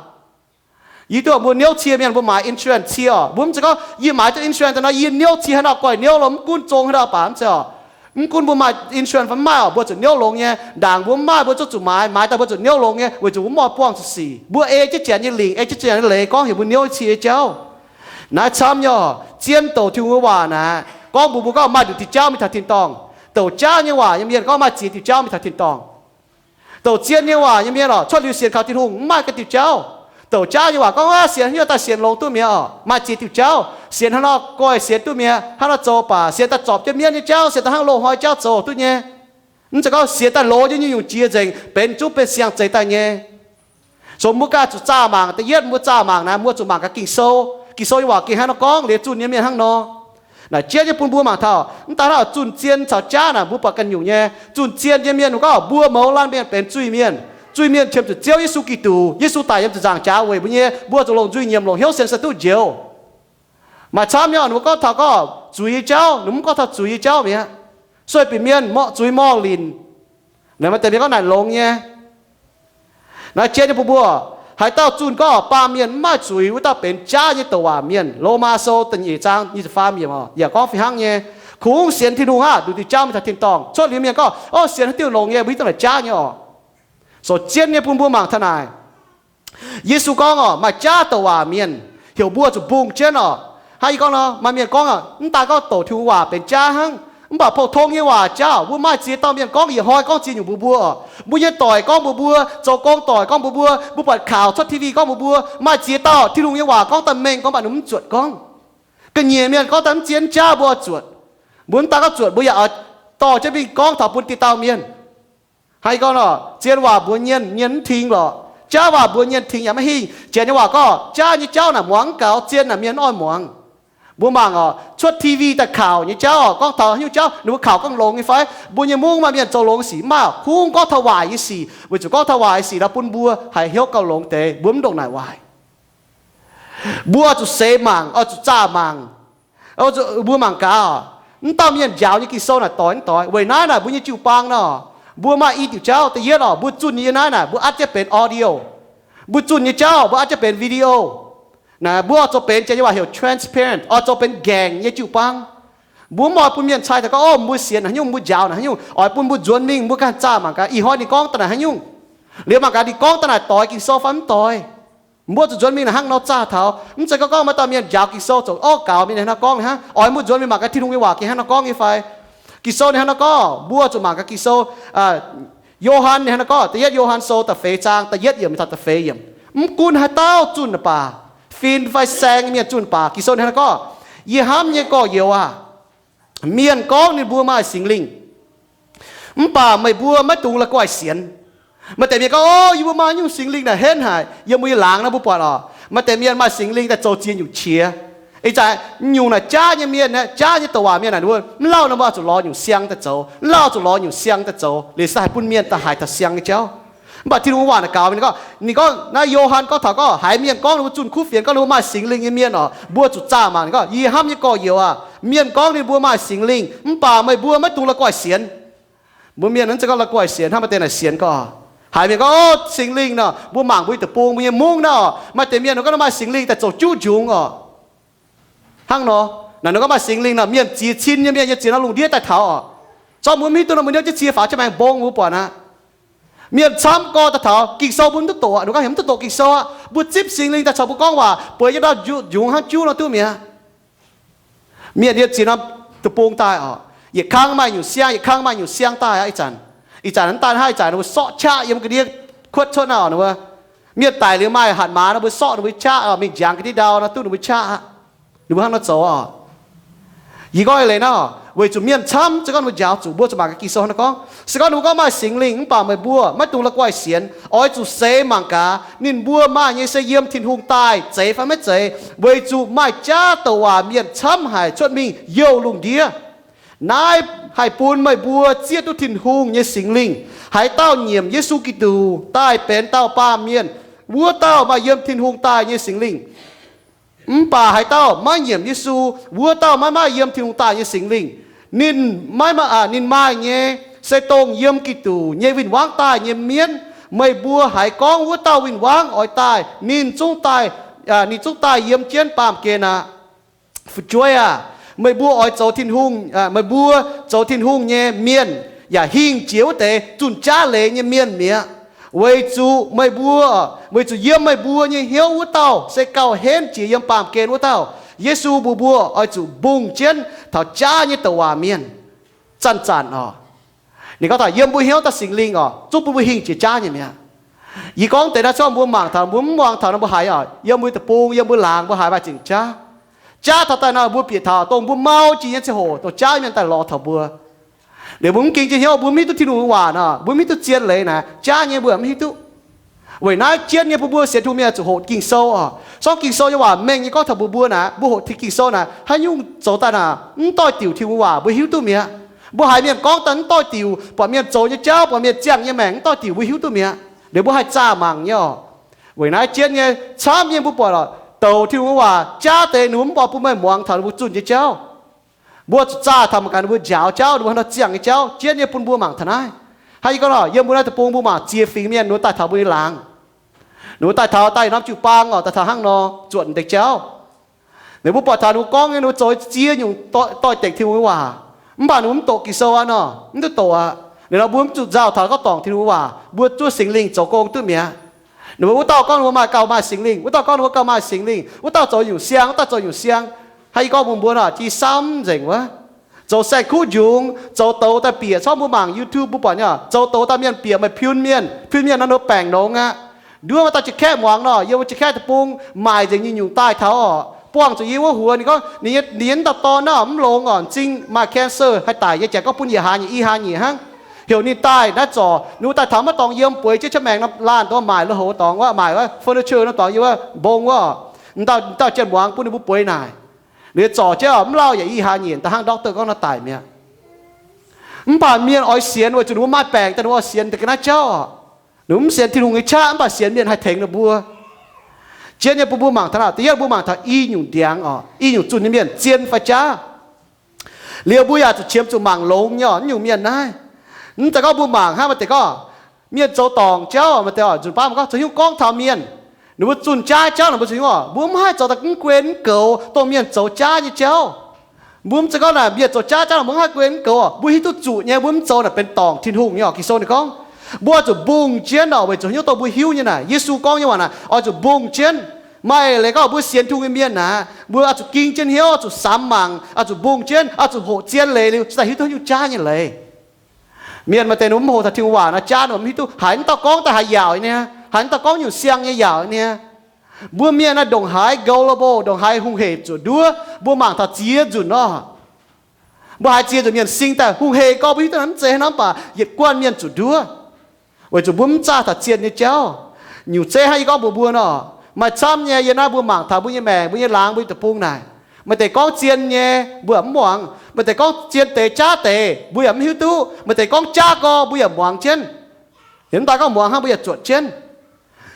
Yie duqv mbuo niouv cie mienh mbuo maaiz insurance cie orqc. Mbuo mv zeiz gorngv yie maaiz duqv insurance daaih nor yie niouv cie hnangv nor guaih niouv lorqc, mv gunv zong haaix dauh baac mv zeiz orqc. Mv gunv mbuo maaih insurance fai mv maaih orqc, mbuo zuqc niouv longx nyei. Ndaangc mbuo mv maaih mbuo zuqc zuqc maaiz, maaiz daaih mbuo zuqc niouv longx nyei weic zuqc mbuo mv oix buangh zuqc sic. Mbuo ei jienv janx nyei lingc, ei jienv janx nyei leiz gorngv heuc mbuo niouv cie nyei jauv. Naaiv camv nyei orqc, zien douc Tin-Hungh nyei waac naaic gorngv mbuox mbuo gorngv maaih nduqc diuh jauv mingh taux tin-dorngh. Douc jaav nyei waac nyei mienh gorngv maaih ziex diuh jauv mingh taux tin-dorngh. Douc zien nyei waac nyei mienh orqc, cuotv liuz sienx kaux Tin-Hungh mv maaih ganh diuh jauv. Douc jaav nyei waac gorngv, aav, sienx haaix nyungc daaih sienx longx duqv mi'aqv orqc, maaih ziex diuh jauv. Sienx hnangv nor goih sienx duqv mi'aqv, hnangv nor zoux baac sienx daaih zorpc jienv mienv nyei jauv, sienx daaih hnangv loz-hnoi jauv zoux duqv nyei. Mv zeiz gorngv sienx daaih lorz jienv nyungc-nyungc jiex nzengc benx zungv benx siang-zeix daaih nyei. So mbuo ganh zuqc zaah mangc. Da'yietv mbuo zaah mangc naaic, mbuo zuqc mangc gaax Ging-Sou. Ging-Sou nyei waac gengh hnangv nor gorngv liuz zunh nyei mienh hnangv nor. Naaic jienv nyei bun mbuo mangc taux mv daaih hnangv zunh zien caux jaav naaic mbuo buatc ganh nyungc nyei. Zunh zien nyei mienh gorngv mbuo mouz laanh mienh benx zuiz-mienh. Zuiz-mienh qiemx zuqc Ziouv Yesu Giduc. Yesu daic yiem ziepc nzaangc jaax weic mbuo nyei, mbuo zuqc longc nzuih nyiemc longc hnyouv sienx se duqv njoux. Maaih camv nyei, ninh mbuo gorngv taux gorngv zuiz nyei jauv, ninh mv gorngv taux zuiz nyei jauv mi'aqv. Sueih bieqc mienh mborqv zuiz morh linc. Naaic maaih deix mienh gorngv naaic longx nyei. Naaiv jienv nyei bun mbuo, haaix dauh zunh gorngv baamh mienh mv maaih zuiz, wuov dauh benx jaav nyei douc waac mienh. Lomaa Sou da'nyeic zaang nyic ziepc faam yiemc oc, yaac gorngv fih hnangv nyei. Kungx sienx Tin-Hungh aqv, nduqc diuh jauv mingh taux tin-dorngh. Cuotv liuz mienh gorngv, o, sienx haaix diuh longx nyei, mbuo hiuv duqv naaic jaav nyei oc. So jienv nyei bun mbuo mangc taux naaic. Yesu gorngv oc, maaih jaav douc waac mienh, heuc mbuo zuqc mbungh jienv oc. Hnangv yie gorngv nor, maaih mienh gorngv, mv daaih gorngv douc Tin-Hungh waac benx jaav hnangv, mv baac pou-tong nyei waac jaav. Mbuo maaih ziex dauh mienh gorngv yietc hnoi gorngv ziex nyungc mbuox mbuo oc. Mbuo nyei doic gorngv mbuox mbuo, zoux gong doic gorngv mbuox mbuo, mbuo buatc kaux cuotv T V gorngv mbuox mbuo, maaih ziex dauh Tin-Hungh nyei waac gorngv daaih mengh gorngv mv baac ninh mv zuotc gorngv. Ga'nyiec mienh gorngv daaih mv zien jaav mbuo oix zuotc. Mbuo mv daaih gorngv zuotc, mbuo yaac oix dorh jienv mingh gorngv taux bun dieh dauh mienh. Hnangv yie gorngv nor, zien waac mbuox nyienh, nyienh mv ting lorqc. Jaav waac mbuox nyienh, ting yaac maiv hingh. Janx nyei waac gorngv, jaav nyei jauv naaic muangx mv gaux, zien naaic mienh mv oix muangx. Mbuo mangc oc, cuotv T V daaih kaux nyei jauv oc, gorngv taux haaix nyungc jauv ninh mbuo kaux gorngv longx nyei fai? Mbuo nyei mungv maaih mienh zoux longx sic? Mv maaih. Kungx gorngv taux waaic nyei sic, weic zuqc gorngv taux waaic nyei sic nor bun mbuo haih hnyouv gauh longx deix. Mbuo mv ndongc naaic waaic. Mbuo oix zuqc seix mangc, oix zuqc zaah mangc. Mbuo mangc gaax, mv dauh mienh njaaux nyei Ging-Sou naaic doix mv doix. Weic naaiv naaic mbuo nyei jiu-baang nor, mbuo maaih i diuc jauv. Da'yietv oc, mbuo zunh nyei naaiv naaic mbuo atv jienv benx audio. Mbuo zunh nyei jauv mbuo atv jienv benx video. Naaic mbuo oix zoux benx, janx nyei waac heuc transparent, oix zoux benx ngaengc nyei jiu-baang. Mbuo mv oix bun mienh cai taux gorngv, o, mbuo sienx naaic haaix nyungc, mbuo njaaux naaic haaix nyungc. Oix bun mbuo nzuonx mingh, mbuo ganh zaah mangc gaax ih hnoi ninh gorngv daaih naaic haaix nyungc. Liuz mangc gaax ninh gorngv daaih naaic doix Ging-Sou fai mv doix. Mbuo zuqc nzuonx mingh naaic hnangv nor zaah taux. Mv zeiz gorngv gorngv maaih dauh mienh njaaux Ging-Sou zoux, o, gaux mingh ninh hnangv nor gorngv hnangv. Oix mbuo nzuonx mingh mangc gaax Tin-Hungh nyei waac gengh hnangv nor gorngv nyei fai. Ging-Sou ninh hnangv nor gorngv, mbuo zuqc mangc gaax Ging-Sou. Yo^han ninh hnangv nor gorngv, da'yietv Yo^han Sou da'feix zaang da'yietv yiemc taux da'feix yiemc, mv gunv haaix dauh zunh baac, fin fai saeng nyei mienh zunh baac, Ging-Sou ninh hnangv nor gorngv, yie hnamv nyei gorx-youz aah, mienh gorngv ninh mbuo maaih Singx Lingh, mv baac meih mbuo maiv dungx la'guaih sienx. Maaih deix mienh gorngv, o, yie mbuo maaih nyungc Singx Lingh naaic henv haic. Yiem mbuo nyei laangz nor mbuo buatc oc, maaih deix mienh maaih Singx Lingh daaih zoux ziex nyungc qiex. Ih zanc nyungc naaic jaav nyei mienh, jaav nyei douc waac mienh naaic, mv lauh nor mbuo oix zuqc lorz nyungc siang daaih zoux, mv lauh oix zuqc lorz nyungc siang daaih zoux, liuz se haih bun mienh daaih haiz taux siang nyei jauv. Mv baac Tin-Hungh waac naaic gaux mingh gorngv, ninh gorngv naaiv Yo^han gorngv taux gorngv haiz mienh gorngv ninh mbuo zunh kuv fienx, gorngv ninh mbuo maaih Singx Lingh nyei mienh oc, mbuo zuqc zaah mangc. Ninh gorngv, yie hnamv nyei gorx-youz aah, mienh gorngv ninh mbuo maaih Singx Lingh, mv baac meih mbuo maiv dungx la'guaih sienx. Mbuo mienh mv zeiz gorngv la'guaih sienx, hnangv maaih deix naaic sienx gorngv, haiz mienh gorngv, o, Singx Lingh nor, mbuo mangc mbuo nyei deic-bung, mbuo nyei mungv nor, maaih deix mienh ninh gorngv maaih Singx Lingh daaih zoux juqv njungx oc. Hnangv nor, naaic ninh gorngv maaih Singx Lingh nor, mienh ziex cin nyei mienh nyei ziex norm lungh ndiev daaih taux oc. Zorqv mbuo mv hiuv duqv nor, mbuo niouv jienv cie faaux jienv maengx mbong mbuo buatc aqv. Mienh camv gorx daaih taux, Ging-Sou mbuo mv duqv doqc aqv. Ninh gorngv heuc mv duqv doqc Ging-Sou aqv. Mbuo zipv Singx Lingh daaih caux mbuo gorngv waac, bueix nyei ndau juqv njungx hnangv juv nor duqv mi'aqv. Mienh yiem ziex norm deic-bung daaih oc, yietc kang maaih nyungc siang, yietc kang maaih nyungc siang daaih aqv. Ih zanc, ih zanc mv daaih hnangv, ih zanc ninh mbuo sorqv qaqv yiem ga'ndiev kuotv cuotv naaiv oc. Ninh mbuo mienh daic liuz maaih hatc maaz nor, mbuo sorqv ninh mbuo qaqv oc, mingh njangx ga'ndiev ndau nor duqv ninh mbuo qaqv aqv. Ninh mbuo hnangv nor zoux oc. Yie gorngv eix leiz naaiv, weic zuqc mienh camv, se gorngv ninh mbuo njaaux zuqc, mbuo zuqc mangc gaax Ging-Sou hnangv nor gorngv. Se gorngv ninh mbuo gorngv maaih Singx Lingh mv baac meih mbuo maiv dungx la'guaih sienx, oix zuqc seix mangc gaax ninh mbuo maaih nyei se yiem Tin-Hungh daaih zeiz fai maiv zeiz, weic zuqc maaih jaav douc waac mienh camv haic cuotv mingh youh lungh ndiev. Naaiv haih bun meih mbuo zieqv duqv Tin-Hungh nyei Singx Lingh. Haaix dauh nyiemc Yesu Giduc daaih benx dauh baamh mienh, wuov dauh maaih yiem Tin-Hungh daaih nyei Singx Lingh. Mv baac haaix dauh maiv nyiemc Yesu, wuov dauh maiv maaih yiem Tin-Hungh daaih nyei Singx Lingh. Ninh maiv, ninh maaih nyei se dongh yiem Giduc nyei win-wangv daaih nyei mienv. Meih mbuo haiz gorngv wuov dauh win-wangv oix daaih, ninh zungv daaih, ninh zungv daaih yiem jienv baamh gen aqv. Fu'jueiv aah! Meih mbuo oix zoux Tin-Hungh, meih mbuo zoux Tin-Hungh nyei mienh yaac hingh jiex wuov deix zunh jaav leiz nyei mienh mi'aqv. Weic zuqc meih mbuo, weic zuqc yiem meih mbuo nyei hnyouv wuov dauh se gauh henv jiex yiem baamh gen wuov dauh. Yesu mbuox mbuo oix zuqc mbungh jienv taux jaav nyei douc waac mienh. Zanc-zanc oc, ninh gorngv taux yiem mbuo hnyouv daaih Singx Lingh oc, zungv bun mbuo hingh jiex jaav nyei mi'aqv. Yie gorngv deix naaiv se gorngv mbuo mangc taux, mbuo mv muangx taux nor, mbuo haiz oc, yiem mbuo deic-bung, yiem mbuo laangz, mbuo haiz maaih zingc jaav. Jaav taux daaih nor, mbuo bieqc taux dongh mbuo mau jiex nyei ziangh hoc, dongh jaav mienh daaih lorz taux mbuo. Liuz mbuo mv ging jienv hnyouv, mbuo mv hiuv duqv Tin-Hungh waac nor, mbuo mv hiuv duqv zien leiz naaic, jaav nyei mbuo mv hiuv duqv. Weic naaiv jienv nyei bun mbuo sienx Tin-Hungh mienh zuqc hoqc Ging-Sou oc. Se gorngv Ging-Sou nyei waac mengh nyei gorngv taux mbuox mbuo naaic, mbuo hoqc Ging-Sou naaic, haaix nyungc zoux daaih naaic mv doix-diuc Tin-Hungh waac, mbuo hiuv duqv mi'aqv. Mbuo haiz mienh gorngv daaih mv doix-diuc, buatc mienh zoux nyei jauv, buatc mienh ziangh nyei maengc mv doix-diuc, mbuo hiuv duqv mi'aqv. Liuz mbuo haih zaah mangc nyei oc. Weic naaiv jienv nyei camv nyei mbuo buatc oc, douc Tin-Hungh waac jaav deix ninh mbuo mv oix bun meih muangx taux ninh mbuo zunh nyei jauv. Mbuo zuqc zaah taux mangc gaax ninh mbuo njaaux jauv, ninh mbuo hnangv nor ziangh nyei jauv, jienv nyei bun mbuo mangc taux naaiv. Hnangv yie gorngv oc, yiem mbuo naaiv deic-bung mbuo mangc ziex fingx mienh ninh mbuo daaih taux mbuo nyei laangz. Ninh mbuo daaih taux daaih yietc norm jiu-baang oc, daaih taux hnangv nor zuotc deix jauv. Ninh mbuo buatc taux ninh mbuo gorngv nyei, ninh mbuo zoux ziex nyungc doix-dekc Tin-Hungh nyei waac, mv baac ninh mbuo mv doqc Ging-Sou aqv nor, mv duqv doqc aqv. Liuz nor mbuo mv zuqc nzauh taux gorngv dorngc Tin-Hungh nyei waac, mbuo zuov Singx Lingh zoux gong duqv mi'aqv. Ninh mbuo wuov dauh gorngv ninh mbuo maaih, gauh maaih Singx Lingh, wuov dauh gorngv ninh mbuo gauh maaih Singx Lingh, wuov dauh zoux nyungc siang, wuov dauh zoux nyungc siang. Hnangv yie gorngv mbuox mbuo nor, jiex samv nzengc wuov. Zoux saeng-kuv njungx, zoux douz daaih bieqc, corc mbuo mangc YouTube mbuo buatc nyei, zoux douz daaih mienh bieqc, meih piun mienh, piun mienh nor ninh mbuo baengc longx aqv. Nduov maaih dauh jiex kaeqv muangx nor, yiem wuov jiex kaeqv deic-bung maaic nzengc nyei nyungc daaih taux oc, buangh zuqc yie wuov huox. Ninh gorngv ninh nyei, ninh nyei wuov dauh dorn naaiv mv longx oc, m'zing maaih cancer haih daic nyei, jangx gorngv bun yietc hlaax nyeic i hlaax nyeic hnangv. Heuc ninh daaih naaiv zorc, ninh mbuo daaih taux maiv dorngx yiem, bueix jienv qaqv maengx norm laanh, dongh maaic lui-houx dorngx wuov, maaic wuov furniture norm dorngx yiem wuov, mbong wuov, dauh jien muangx bun ninh mbuo bueix naaic. Liuz zorc jienv mv lauh yaac i hlaax nyeic, da'hnangv doctor gorngv nor daic mi'aqv. Mv baac mienh oix sienx weic zuqc ninh mbuo maaih baengc daaih, ninh mbuo oix sienx daaih ga'naaiv jauv oc. Ninh mbuo mv sienx Tin-Hungh nyei qaqv, mv baac sienx mienh haih tengx ninh mbuo. Jien nyei bun mbuo mangc taux naaiv, da'yietv mbuo mangc taux i nyungc ndiangx oc, i nyungc zunh nyei mienh, zien fai jaav. Liuz mbuo yaac zuqc qiemx zuqc mangc longx nyei oc, naaiv nyungc mienh naaiv. Mv zeiz gorngv mbuo mangc hnangv maaih deix gorngv mienh zoux dorngc jauv, maaih deix oc, nzunc baav mbuo gorngv zoux hnyouv gorngv taux mienh, ninh mbuo zunh jaav jauv naaic, mbuo zoux hnyouv oc, mbuo mv haih zoux daaih mv gunv mv goux dongh mienh zoux jaav nyei jauv. Mbuo mv zeiz gorngv naaic mienh zoux jaav jauv naaic mbuo mv haih gunv mv goux oc, mbuo hiuv duqv zuqc nyei, mbuo mv zoux naaic benx dorngc Tin-Hungh nyei oc. Ging-Sou ninh gorngv mbuo oix zuqc mbungh jienv oc, weic zuqc hnyouv dongh mbuo hiuv nyei naaic. Yesu gorngv nyei waac naaic oix zuqc mbungh jienv. Maaih leiz gorngv mbuo sienx Tin-Hungh nyei mienh naaic, mbuo oix zuqc ging jienv hnyouv, oix zuqc samx mangc, oix zuqc mbungh jienv, oix zuqc hoqc zien leiz liuz cingx daaih hiuv duqv nyungc jaav nyei leiz. Mienh maaih deix ninh mbuo mv hoqc taux Tin-Hungh waac naaic, jaav ninh mbuo mv hiuv duqv, haiz mv dauh gorngv daaih haaix yaauc nyei, haiz mv dauh gorngv nyungc siang nyei yaauc nyei. Mbuo mienh naaiv ndongc haaix gullible, ndongc haaix hungh hec zuqc nduov, mbuo mangc taux ziex nzunc nor. Mbuo haiz ziex nzunc mienh sing daaih hungh hec gorx, mbuo hiuv duqv naaic mv zeiz haaix nor, mv baac yietc guanh mienh zuqc nduov, weic zuqc mbuo mv zaah taux zien nyei jauv. Nyungc zeiv hnangv yie gorngv mbuox mbuo nor, maaih camv nyei. Yie naaiv mbuo mangc taux mbuo nyei maengc, mbuo nyei laangz, mbuo nyei deic-bung naaic, maaih deix gorngv zien nyei, mbuo yaac mv muangx. Maaih deix gorngv zien deix jaav deix, mbuo yaac mv hiuv duqv. Maaih deix gorngv jaav gorx, mbuo yaac muangx jienv. Yiem mv daaih gorngv muangx hnangv, mbuo yaac zuotc jienv.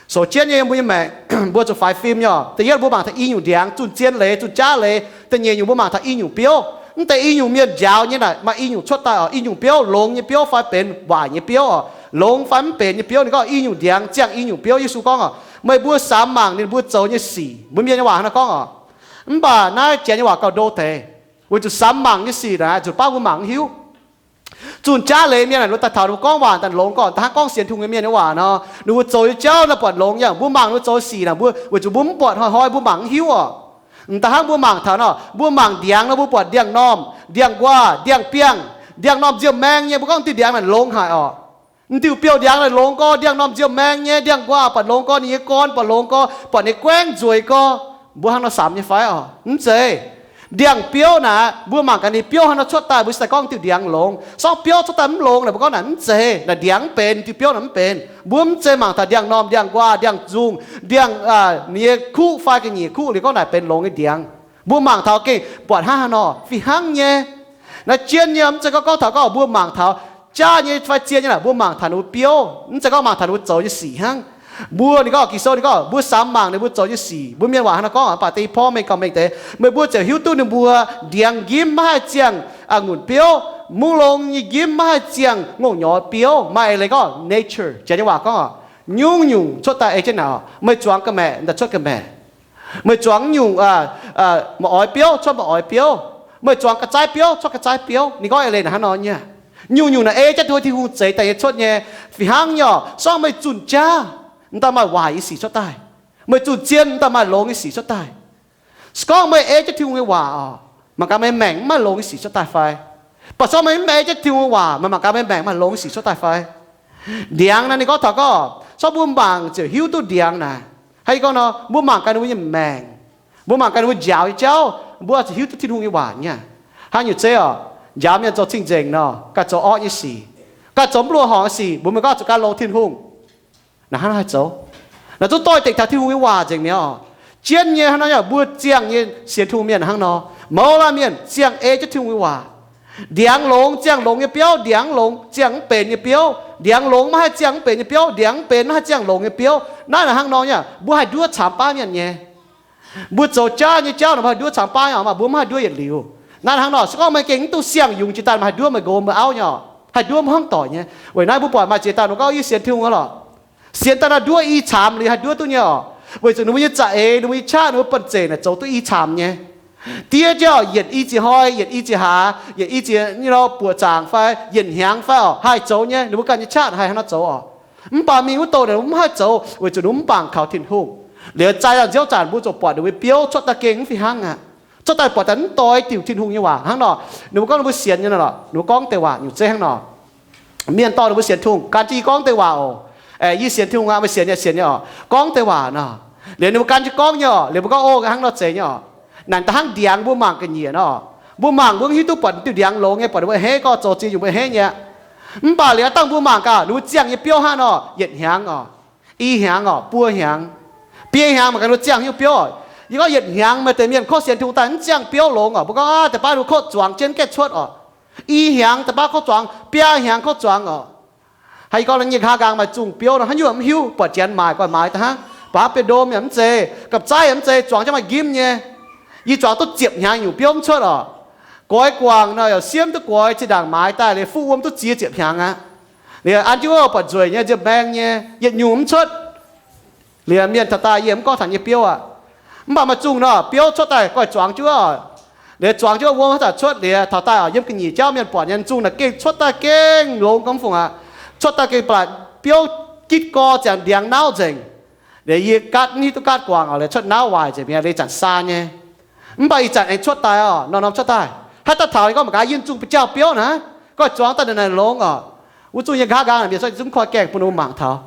Sou jienv nyei mbuo nyei maengc, mbuo zuqc faix fim nyei oc. Da'yietv mbuo mangc taux i nyungc ndiangx, zunh zien leiz, zunh jaav leiz. Da'nyeic nyungc mbuo mangc taux i nyungc biouv. Mv deix i nyungc mienh njaaux nyei naaic maaih i nyungc cuotv daaih oc. I nyungc biouv, longx nyei biouv fai benx waaic nyei biouv oc. Longx fai mv benx nyei biouv, ninh gorngv i nyungc ndiangx ziangh i nyungc biouv. Yesu gorngv oc, meih mbuo samx mangc ninh mbuo zoux nyei sic. Mbuo mienh nyei waac hnangv naaiv gorngv oc. Mv baac naaiv janx nyei waac gauh ndo deix, weic zuqc samx mangc nyei sic naaic zuqc baav mbuo mangc mv hiuv. Zunh jaav leiz mienh naaic, ninh mbuo daaih taux ninh mbuo gorngv waac daaih longx gorqv, da'hnangv gorngv sienx Tin-Hungh nyei mienh nyei waac nor, ninh mbuo zoux nyei jauv naaic buatc longx yaac mbuo mangc ninh mbuo zoux sic naaic, mbuo weic zuqc mbuo mv buatc hnoi-hnoi, mbuo mangc mv hiuv oc. Da'hnangv mbuo mangc taux nor, mbuo mangc ndiangx nor, mbuo buatc ndiangx-normh, ndiangx-nquaah, ndiangx-biangh, ndiangx-normh nziouv maeng nyei, mbuo gorngv diuh ndiangx naaic longx haic oc. M'diuh biouv ndiangx naaic longx gorx, ndiangx-normh nziouv maeng nyei, ndiangx-nquaah buatc longx gorx, ninh nyei gorn buatc longx gorx, buatc ninh nyei guaengv nzueic gorx, mbuo hnangv nor samx nyei fai oc? Mv zeiz. Ndiangx-biouv naaic, mbuo mangc gaax ninh biouv hnangv nor cuotv daaih, mbuo cingx daaih gorngv diuh ndiangx longx. Se gorngv biouv cuotv daaih mv longx naaic, mbuo gorngv naaic mv zeiz, naaic ndiangx mv benx, diuh biouv naaic mv benx. Mbuo mv zeiz mangc taux ndiangx-normh, ndiangx-nquaah, ndiangx-nzungh, ndiangx, aa, ninh nyei kuqv fai ga'nyiec kuqv liuz gorngv naaic benx longx nyei ndiangx. Mbuo mangc taux gengh buatc hnangv haaix nor fih hnangv nyei. Naaiv jienv nyei, mv zeiz gorngv gorngv taux gorngv mbuo mangc taux jaav nyei fai zien nyei naaic, mbuo mangc taux ninh mbuo biouv, mv zeiz gorngv mangc taux ninh mbuo zoux nyei sic hnangv. Mbuo ninh gorngv, Ging-Sou ninh gorngv mbuo samx mangc ninh mbuo zoux nyei sic. Mbuo mienh waac hnangv nor gorngv, mv baac da'nyeic porv mengh gauh mengh deix, meih mbuo ziouc hiuv duqv ninh mbuo ndiangx njimv maiv haih ziangh a'ngunc biouv, mungv longx nyei njimv maiv haih ziangh ngongh nyorx biouv. Maaih eix leiz gorngv nature, janx nyei waac gorngv oc, nyungc-nyungc cuotv daaih ei jienv naaic oc. Meih zuangx ga'maeqc, daaih cuotv ga'maeqc. Meih zuangx nyungc, aa, aa, ma'oix biouv, cuotv ma'oix biouv. Meih zuangx ga'zaaiv biouv, cuotv ga'zaaiv biouv. Ninh gorngv eix leiz naaic hnangv nor nyei. Nyungc-nyungc naaic ei jienv taux Tin-Hungh zeix daaih nyei cuotv nyei. Fih hnangv nyei oc, se gorngv meih zunh jaav, mv daaih maaih waaic nyei sic cuotv daaih. Meih zunh zien, mv daaih maaih longx nyei sic cuotv daaih. Se gorngv meih ei jienv Tin-Hungh nyei waac oc, mangc gaax meih maengc mv maaih longx nyei sic cuotv daaih fai? Mv baac se gorngv meih mv ei jienv Tin-Hungh nyei waac, meih mangc gaax meih maengc maaih longx nyei sic cuotv daaih fai? Ndiangx naaic ninh gorngv taux gorngv, se gorngv mbuo mangc ziouc hiuv duqv ndiangx naaic. Hnangv yie gorngv nor, mbuo mangc gaax ninh mbuo nyei maengc, mbuo mangc gaax ninh mbuo njaaux nyei jauv, mbuo oix zuqc hiuv duqv Tin-Hungh nyei waac nyei. Hnangv nyungc zeiv oc, njaaux mienh zoux cing-nzengc nor, ganh zoux orqv nyei sic, ganh zoux mv luoqc horngc nyei sic, mbuo mienh gorngv zuqc ganh longx Tin-Hungh. Naaic hnangv haaix zoux? Naaic zungv doix-dekc taux Tin-Hungh nyei waac nzengc mi'aqv oc. Jienv nyei hnangv nor yaac mbuo ziangh nyei sienx Tin-Hungh mienh hnangv nor, mouz laanh mienh ziangh ei jienv Tin-Hungh nyei waac. Ndiangx longx ziangh longx nyei biouv, ndiangx longx ziangh mv benx nyei biouv. Ndiangx longx maiv haih ziangh mv benx nyei biouv, ndiangx mv benx maiv haih ziangh longx nyei biouv. Naaiv naaic hnangv nor nyei, mbuo haih nduov caamx baav mienh nyei. Mbuo zoux jaav nyei jauv naaic mbuo haih nduov caamx baav nyei oc, mv baac mbuo mv haih nduov yietc liuz. Naaiv hnangv nor, se gorngv meih gengh mv duqv siang-yungz jiex daaih, meih haih nduov meih nqox meih auv nyei oc, haih nduov mv hnangv doic nyei. Weic naaiv mbuo buatc maaih ziex dauh ninh gorngv, yie sienx Tin-Hungh aqv lorqc. Sienx daaih naaiv nduov i caamx liuz haih nduov duqv nyei oc. Weic zuqc ninh mbuo nyei za'eix, ninh mbuo nyei qaqv, ninh mbuo banh zeic naaic zoux duqv i caamx nyei. Diev jienv oc, yietc i ziex hnoi, yietc i ziex hlaax, yietc i ziex, you know, buoqc zaangc fai yietc hnyangx fai oc, haih zoux nyei. Ninh mbuo ganh nyei qaqv haih hnangv naaiv zoux oc. Mv baac mingh wuov douh ninh mbuo mv haih zoux, weic zuqc ninh mbuo mv bangc kaux Tin-Hungh. Liuz zai nziouv zanc mbuo ziouc buatc ninh mbuo biouv cuotv daaih gengh mv fih hnangv aqv. Cuotv daaih buatc daaih mv doix diuc Tin-Hungh nyei waac hnangv nor. Ninh mbuo gorngv ninh mbuo sienx nyei nor, ninh mbuo gorngv deix waac nyungc zeiv hnangv nor. Mienh dorh ninh mbuo sienx Tin-Hungh, gan jienv yie gorngv deix waac oc. Aa, yie sienx Tin-Hungh aqv, meih sienx nyei, sienx nyei oc. Gorngv deix waac nor, liuz ninh mbuo gan jienv gorngv nyei oc. Liuz mbuo gorngv, o, hnangv nor zeiz nyei oc. Naaic da'hnangv ndiangx mbuo mangc ga'nyiec nor. Mbuo mangc mbuo mv hiuv duqv buatc diuh ndiangx longx nyei, buatc ninh mbuo a'hneiv gorx, zoux ziex nyungc mbuo a'hneiv nyei. Mv baac liuz dangh mbuo mangc gaax ninh mbuo ziangh nyei biouv hnangv nor, yietc hnyangx oc, i hnyangx oc, buo hnyangx, biei hnyangx mangc gaax ninh mbuo ziangh hnyouv biouv oc. Yie gorngv yietc hnyangx maaih deix mienh kov sienx Tin-Hungh daaih mv ziangh biouv longx oc. Mbuo gorngv, aa, deix baav ninh mbuo kov zuangx jienv gaengh cuotv oc. I hnyangx deix baav kov zuangx, biaa hnyangx kov zuangx oc. Haaix, yie gorngv nyei nqa'haav nqaang maaih zungh biouv nor, haaix nyungc mv hiuv, buatc janx maaic, gu'nguaaic maaiz daaih hnangv, baav biei ndom yaac mv zeiz, gapv-zaiv yaac mv zeiz, zuangx jienv maaih njimv nyei. Yie zuangx duqv ziepc hnyangx nyungc biouv mv cuotv oc. Goix guangc nor yaac siemv duqv goix, zinh ndaangc maaiz daaih liuz fuqv wuom duqv ziex ziepc hnyangx aqv. Liuz an jienv wuov buatc nzueic nyei, nziepv maeng nyei, yietc nyungc mv cuotv. Liuz mienh taux daaih yie mv gorngv taux nyei biouv aqv. Mv baac maaih zungh nor, biouv cuotv daaih goiv zuangx jienv wuov, liuz zuangx jienv wuov wuom haaix zanc cuotv liuz taux daaih oc, yiem ga'nyiec jauv mienh buatc nyei, zungh naaic gengh cuotv daaih gengh longx gormx fungc aqv. Cuotv daaih gengh ba'laqc biouv gitv gorx ziangx ndiangx nauv nzengc. Liuz yie gaatv mv hiuv duqv gaatv guangc oc, liuz cuotv nauv waaic nzengc mi'aqv, liuz zanc saa nyei. Mv baac ih zanc aengx cuotv daaih oc, norm-norm cuotv daaih. Haaix dauh taux yie gorngv mangc gaax, yie zungh ba'jauh biouv naaic, goiv zuangx daaih naaic naaic longx oc. Wuov zungh yie nqa'haav nqaang naaic mienh cuotv zungv koi gaengh bun ninh mbuo mangc taux.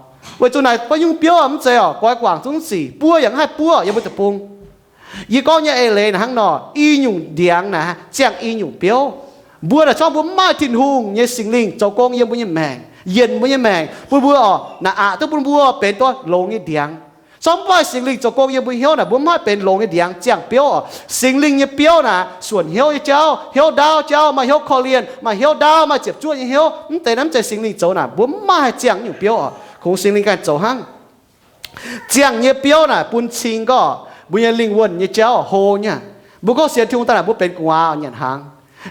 Weic zuqc naaic maiv nyungc biouv mv zeiz oc, goix guangc zungv sic, buov yaac mv haih buov, yie mbuo deic-bung. Yie gorngv nyei eix leiz naaic hnangv nor, i nyungc ndiangx naaic ziangh i nyungc biouv. Mbuo naaic gorngv mbuo mv maaih Tin-Hungh nyei Singx Lingh zoux gong yiem mbuo nyei maengc, yienc mbuo nyei maengc, bun mbuo oc, naaic aqc duqv bun mbuo benx duqv longx nyei ndiangx. Gorngv mv maaih Singx Lingh zoux gong yiem mbuo hnyouv naaic, mbuo mv haih benx longx nyei ndiangx ziangh biouv oc. Singx Lingh nyei biouv naaic suonc hnyouv nyei jauv, hnyouv ndaauv jauv, maaih hnyouv korv-lienh, maaih hnyouv ndaauv, maaih ziepc zuoqv nyei hnyouv. Mv deix naaiv mv zeiz Singx Lingh zoux naaic, mbuo mv maaih haih ziangh nyungc biouv oc. Kungx Singx Lingh ganh zoux hnangv. Ziangh nyei biouv naaic bun cing gorngv mbuo nyei lingh wuonh nyei jauv hlo nyei. Mbuo gorngv sienx Tin-Hungh daaih naaic mbuo benx gu'nguaaz nyanc hnaangx.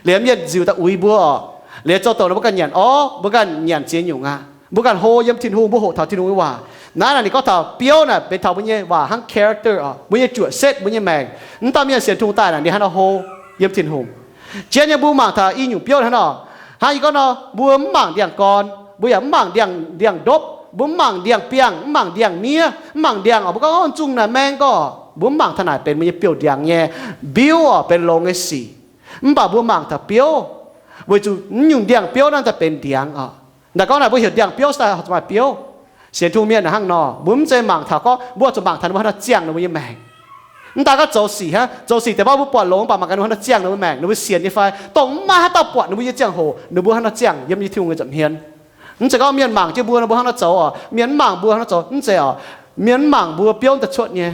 Liuz mienh nziuc daaih uix mbuo oc. Liuz zoux douc nor mbuo ganh nyanc orv, mbuo ganh nyanc ziex nyungc aqv. Mbuo ganh hlo yiem Tin-Hungh, mbuo hoqc taux Tin-Hungh nyei waac. Naaiv naaic ninh gorngv taux biouv naaic benx taux mbuo nyei waac hnangv character oc, mbuo nyei juoqc setv, mbuo nyei maengc. Mv dauh mienh sienx Tin-Hungh daaih naaic ninh hnangv nor hlo yiem Tin-Hungh. Jienv nyei mbuo mangc taux i nyungc biouv hnangv nor. Hnangv yie gorngv nor, mbuo mv mangc ndiangx-gorn, mbuo yaac mv mangc ndiangx, ndiangx-ndopv, mbuo mv mangc ndiangx-biangh, mv mangc ndiangx-miev, mv mangc ndiangx oc. Mbuo gorngv, o, zungh naaic maeng gorqv, mbuo mv mangc taux naaic benx mbuo nyei biouv-ndiangx nyei mbiouv oc, benx longx nyei sic. Mv baac mbuo mangc taux biouv, weic zuqc mv nyungc ndiangx-biouv naaiv daaih benx ndiangx oc. Naaic gorngv naaic mbuo heuc ndiangx-biouv se daaih maaih biouv. Sienx Tin-Hungh mienh naaic hnangv nor, mbuo mv zeiz mangc taux gorngv, mbuo zuqc mangc taux ninh mbuo hnangv nor ziangh ninh mbuo nyei maengc. Mv daaih gorngv zoux sic hnangv, zoux sic deix baav mbuo buatc longx, mv baac mangc gaax ninh mbuo hnangv nor ziangh ninh mbuo maengc, ninh mbuo sienx nyei fai, dongh mv maaih haaix dauh buatc ninh mbuo nyei ziangh hoc, ninh mbuo hnangv nor ziangh yiem Tin-Hungh nyei nza'hmien. Mv zeiz gorngv mienh mangc jienv mbuo nor mbuo hnangv nor zoux oc, mienh mv mangc mbuo hnangv nor zoux, mv zeiz oc. Mienh mv mangc mbuo biouv daaih cuotv nyei.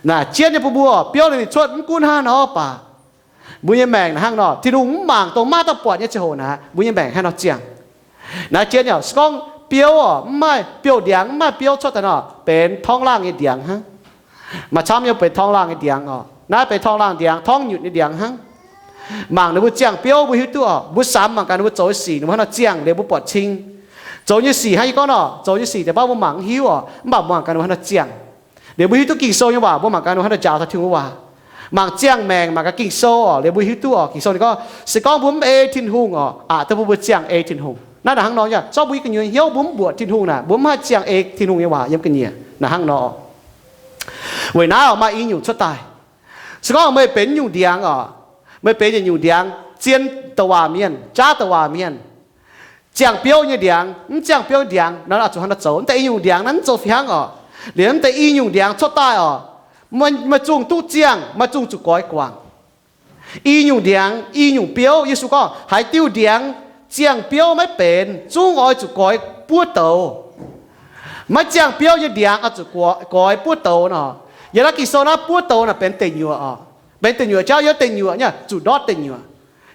Naaic jienv nyei bun mbuo oc, biouv ninh cuotv mv gunv hnangv nor baac mbuo nyei maengc naaic hnangv nor, Tin-Hungh mv mangc dongh maiv dauh buatc nyei ziangh hoc naaic, mbuo nyei maengc hnangv nor ziangh. Naaiv jienv yaac se gorngv biouv oc, mv maaih biouv-ndiangx, mv maaih biouv cuotv daaih nor, benx torngv laangh nyei ndiangx hnangv. Maaih camv nyei benx torngv laangh nyei ndiangx oc. Naaiv benx torngv laangh ndiangx, torngv nyutc nyei ndiangx hnangv. Mangc ninh mbuo ziangh biouv mbuo hiuv duqv oc. Mbuo samx mangc gaax ninh mbuo zoux nyei sic, ninh mbuo hnangv nor ziangh liuz mbuo buatc cing. Zoux nyei sic hnangv yie gorngv nor, zoux nyei sic deix baav mbuo mangc mv hiuv oc, mv baac mbuo mangc gaax ninh mbuo hnangv nor ziangh. Liuz mbuo hiuv duqv Ging-Sou nyei waac, mbuo mangc gaax ninh mbuo hnangv nor njaaux taux Tin-Hungh nyei waac. Mangc ziangh maengc, mangc gaax Ging-Sou oc, liuz mbuo hiuv duqv oc. Ging-Sou ninh gorngv, se gorngv mbuo mv ei Tin-Hungh oc, aqc duqv bun mbuo ziangh ei Tin-Hungh. Naaiv naaic hnangv nor nyei, zorqv mbuo nyei gu'nyuoz hnyouv mbuo mv mbuoqc Tin-Hungh naaic, mbuo mv haih ziangh ei Tin-Hungh nyei waac yiem ga'nyiec naaic hnangv nor. Weic naaiv oc, maaih i nyungc cuotv daaih. Se gorngv meih benx nyungc ndiangx oc, meih benx yietc nyungc ndiangx, zien douc waac mienh, jaav douc waac mienh, ziangh biouv nyei ndiangx, mv ziangh biouv nyei ndiangx, naaiv oix zuqc hnangv nor zoux. Mv deix i nyungc ndiangx naaiv mv zoux fih hnangv oc. Liuz mv deix i nyungc ndiangx cuotv daaih oc, maaih, maaih zungh duqv ziangh, maaih zungh zuqc goix guangc. I nyungc ndiangx, i nyungc biouv, Yesu gorngv, haaix diuh ndiangx ziangh biouv maiv benx, zungv oix zuqc goix buov douz. Maiv ziangh biouv nyei ndiangx oix zuqc goix, goix buov douz nor. Yiem naaiv Ging-Sou naaiv buov douz naaic benx deic nyuoqc oc. Benx deic nyuoqc jauv, yiem deic nyuoqc nyei zuqc ndortv deic nyuoqc.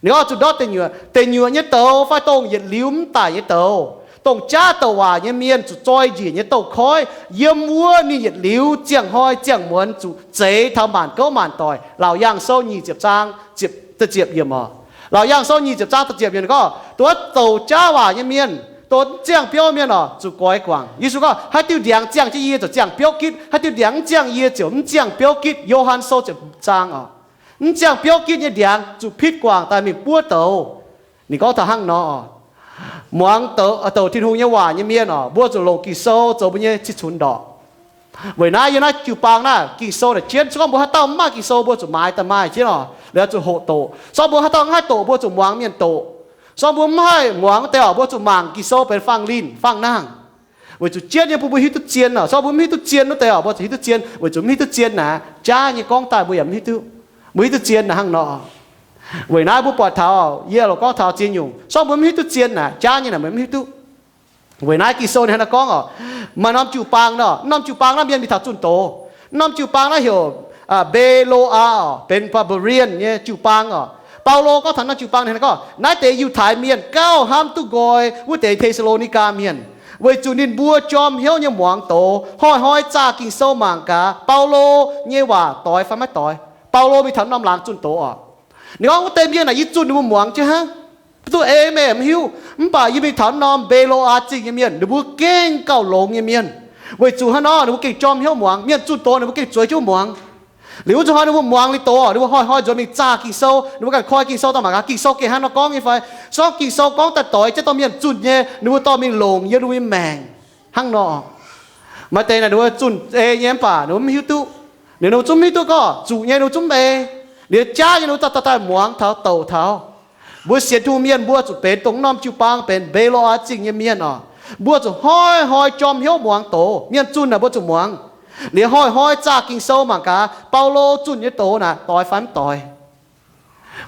Ninh gorngv zuqc ndortv deic nyuoqc, deic nyuoqc nyei douz fai dongh yietc liuz mv daic nyei douz, dongh jaav douc waac nyei mienh zuqc zoi njiec nyei douz-koiv, yiem wuov ninh yietc liuz ziangh hnoi ziangh muonz zuqc zeix taux maanc gouv maanc doic. Laauc Yaangh Sou nyic ziepc zaang ziepc, da'ziepc yiemc oc. Laauc Yaangh Sou nyic ziepc zaang da'ziepc yiemc gorngv, dongh wuov douc jaav waac nyei mienh, dongh wuov ziangh biouv mienh oc, zuqc goix guangc. Yesu gorngv, haaix diuh ndiangx ziangh jienv yie ziouc ziangh biouv gitv, haaix diuh ndiangx mv ziangh yie ziouc mv ziangh biouv gitv. Yo^han Sou ziepc zaang oc. Mv ziangh biouv gitv nyei ndiangx zuqc pitv guangc daaih mingh buov douz. Ninh gorngv taux hnangv nor oc. Muangx douc, douc Tin-Hungh nyei waac nyei mienh oc, mbuo zuqc longc Ging-Sou zoux mbuo nyei cih cunx ndorqc. Weic naaiv yiem naaiv jiu-baang naaiv Ging-Sou naaic jienv, se gorngv mbuo haaix dauh mv maaih Ging-Sou, mbuo zuqc maaiz daaih maaih jienv oc, liuz zuqc hoqc doqc. Se gorngv mbuo haaix dauh mv haih doqc, mbuo zuqc muangx mienh doqc. Se gorngv mbuo mv haih muangx wuov deix oc, mbuo zuqc mangc Ging-Sou benx fangx linh fangx nangh. Weic zuqc jienv nyei bun mbuo hiuv duqv zien oc. Se gorngv mbuo mv hiuv duqv zien wuov deix oc, mbuo zuqc hiuv duqv zien. Weic zuqc mv hiuv duqv zien naaic, jaav nyei gorngv daaih mbuo yaac mv hiuv duqv. Mbuo hiuv duqv zien naaic hnangv nor. Weic naaiv mbuo buatc taux, yie loc gorngv taux ziex nyungc, sorng mbuo mv hiuv duqv zien naaic, jaav nyei naaic mbuo mv hiuv duqv. Weic naaiv Ging-Sou ninh hnangv naaiv gorngv oc, maaih norm jiu-baang nor, norm jiu-baang naaiv mienh mingh taux zunh doz. Norm jiu-baang naaiv heuc Mbe^lo^aa oc, benx Barbarian nyei jiu-baang oc. Baulo gorngv taux norm jiu-baang ninh gorngv, naaiv deix Yiutai mienh gauh hnamv duqv nqoi wuov deix Te^saa^lo^ni^gaa mienh, weic zuqc ninh mbuo jorm hnyouv nyei muangx doz, hnoi-hnoi zaah Ging-Sou mangc gaax Baulo nyei waac doix fai maiv doix. Baulo mingh taux norm laangz zunh doz oc. Ninh gorngv, wuov deix mienh naaic yie zunh ninh mbuo muangx jienv hnangv. Mv duqv ei meih mv hiuv, mv baac yie mingh taux norm Mbe^lo^aa Zingh nyei mienh, ninh mbuo gengh gauh longx nyei mienh. Weic zuqc hnangv nor ninh mbuo gengh jorm hnyouv muangx. Mienh zunh doz ninh mbuo gengh zueiz jienv muangx. Liuz wuov zuqc hnoi ninh mbuo muangx liuz doz, ninh mbuo hnoi-hnoi nzuonx mingh zaah Ging-Sou, ninh mbuo ganh koi Ging-Sou daaih mangc gaax Ging-Sou gengh hnangv nor gorngv nyei fai. Sorng Ging-Sou gorngv daaih doix jienv dorh mienh zunh nyei, ninh mbuo dorh mingh longc yiem ninh mbuo nyei maengc hnangv nor. Maaih deix naaic ninh mbuo zunh ei nyei mv baac ninh mbuo mv hiuv duqv. Liuz ninh mbuo zungv mv hiuv duqv gorngv zuqc nyei ninh mbuo zungv mv ei. Liuz jaav nyei ninh mbuo daaih, daaih, daaih muangx taux, douc taux. Mbuo sienx Tin-Hungh mienh mbuo zuqc benx dongh norm jiu-baang benx Mbe^lo^aa Zingh nyei mienh oc. Mbuo zuqc hnoi-hnoi jorm hnyouv muangx doz. Mienh zunh naaic mbuo zuqc muangx. Liuz hnoi-hnoi zaah Ging-Sou mangc gaax Baulo zunh nyei doz naaic doix fai mv doix.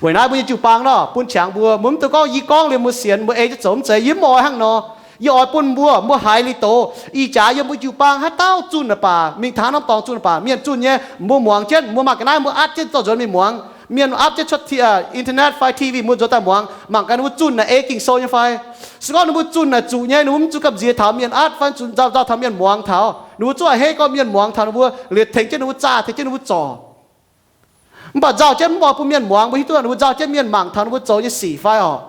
Weic naaiv mbuo nyei jiu-baang nor bun qangx mbuo, mbuo mv dungx gorngv yie gorngv liuz mbuo sienx mbuo ei jienv zoux, mv zeiz. Yie mv oix hnangv nor. Yie oix bun mbuo, mbuo haiz liuz doz, ih jaax yiem mbuo jiu-baang haaix dauh zunh naaic baac, mingh taux norm dorngx zunh naaic baac, mienh zunh nyei mbuo muangx jienv, mbuo maaih ga'naaiv mbuo atv jienv dorh nzuonx mingh muangx. Mienh atv jienv cuotv internet fai T V mbuo nzuonx daaih muangx, mangc gaax ninh mbuo zunh naaic ei Ging-Sou nyei fai. Se gorngv ninh mbuo zunh naaic zuqc nyei, ninh mbuo mv zuqc gamh nziex taux mienh atv fai zuqc nzauh nzauh taux mienh muangx taux. Ninh mbuo zungv a'hneiv gorngv mienh muangx taux ninh mbuo liuz tengx jienv ninh mbuo zaah, tengx jienv ninh mbuo zorc. Mv baac nzauh jienv mv oix bun mienh muangx, mbuo hiuv duqv ninh mbuo nzauh jienv mienh mangc taux ninh mbuo zoux nyei sic fai oc.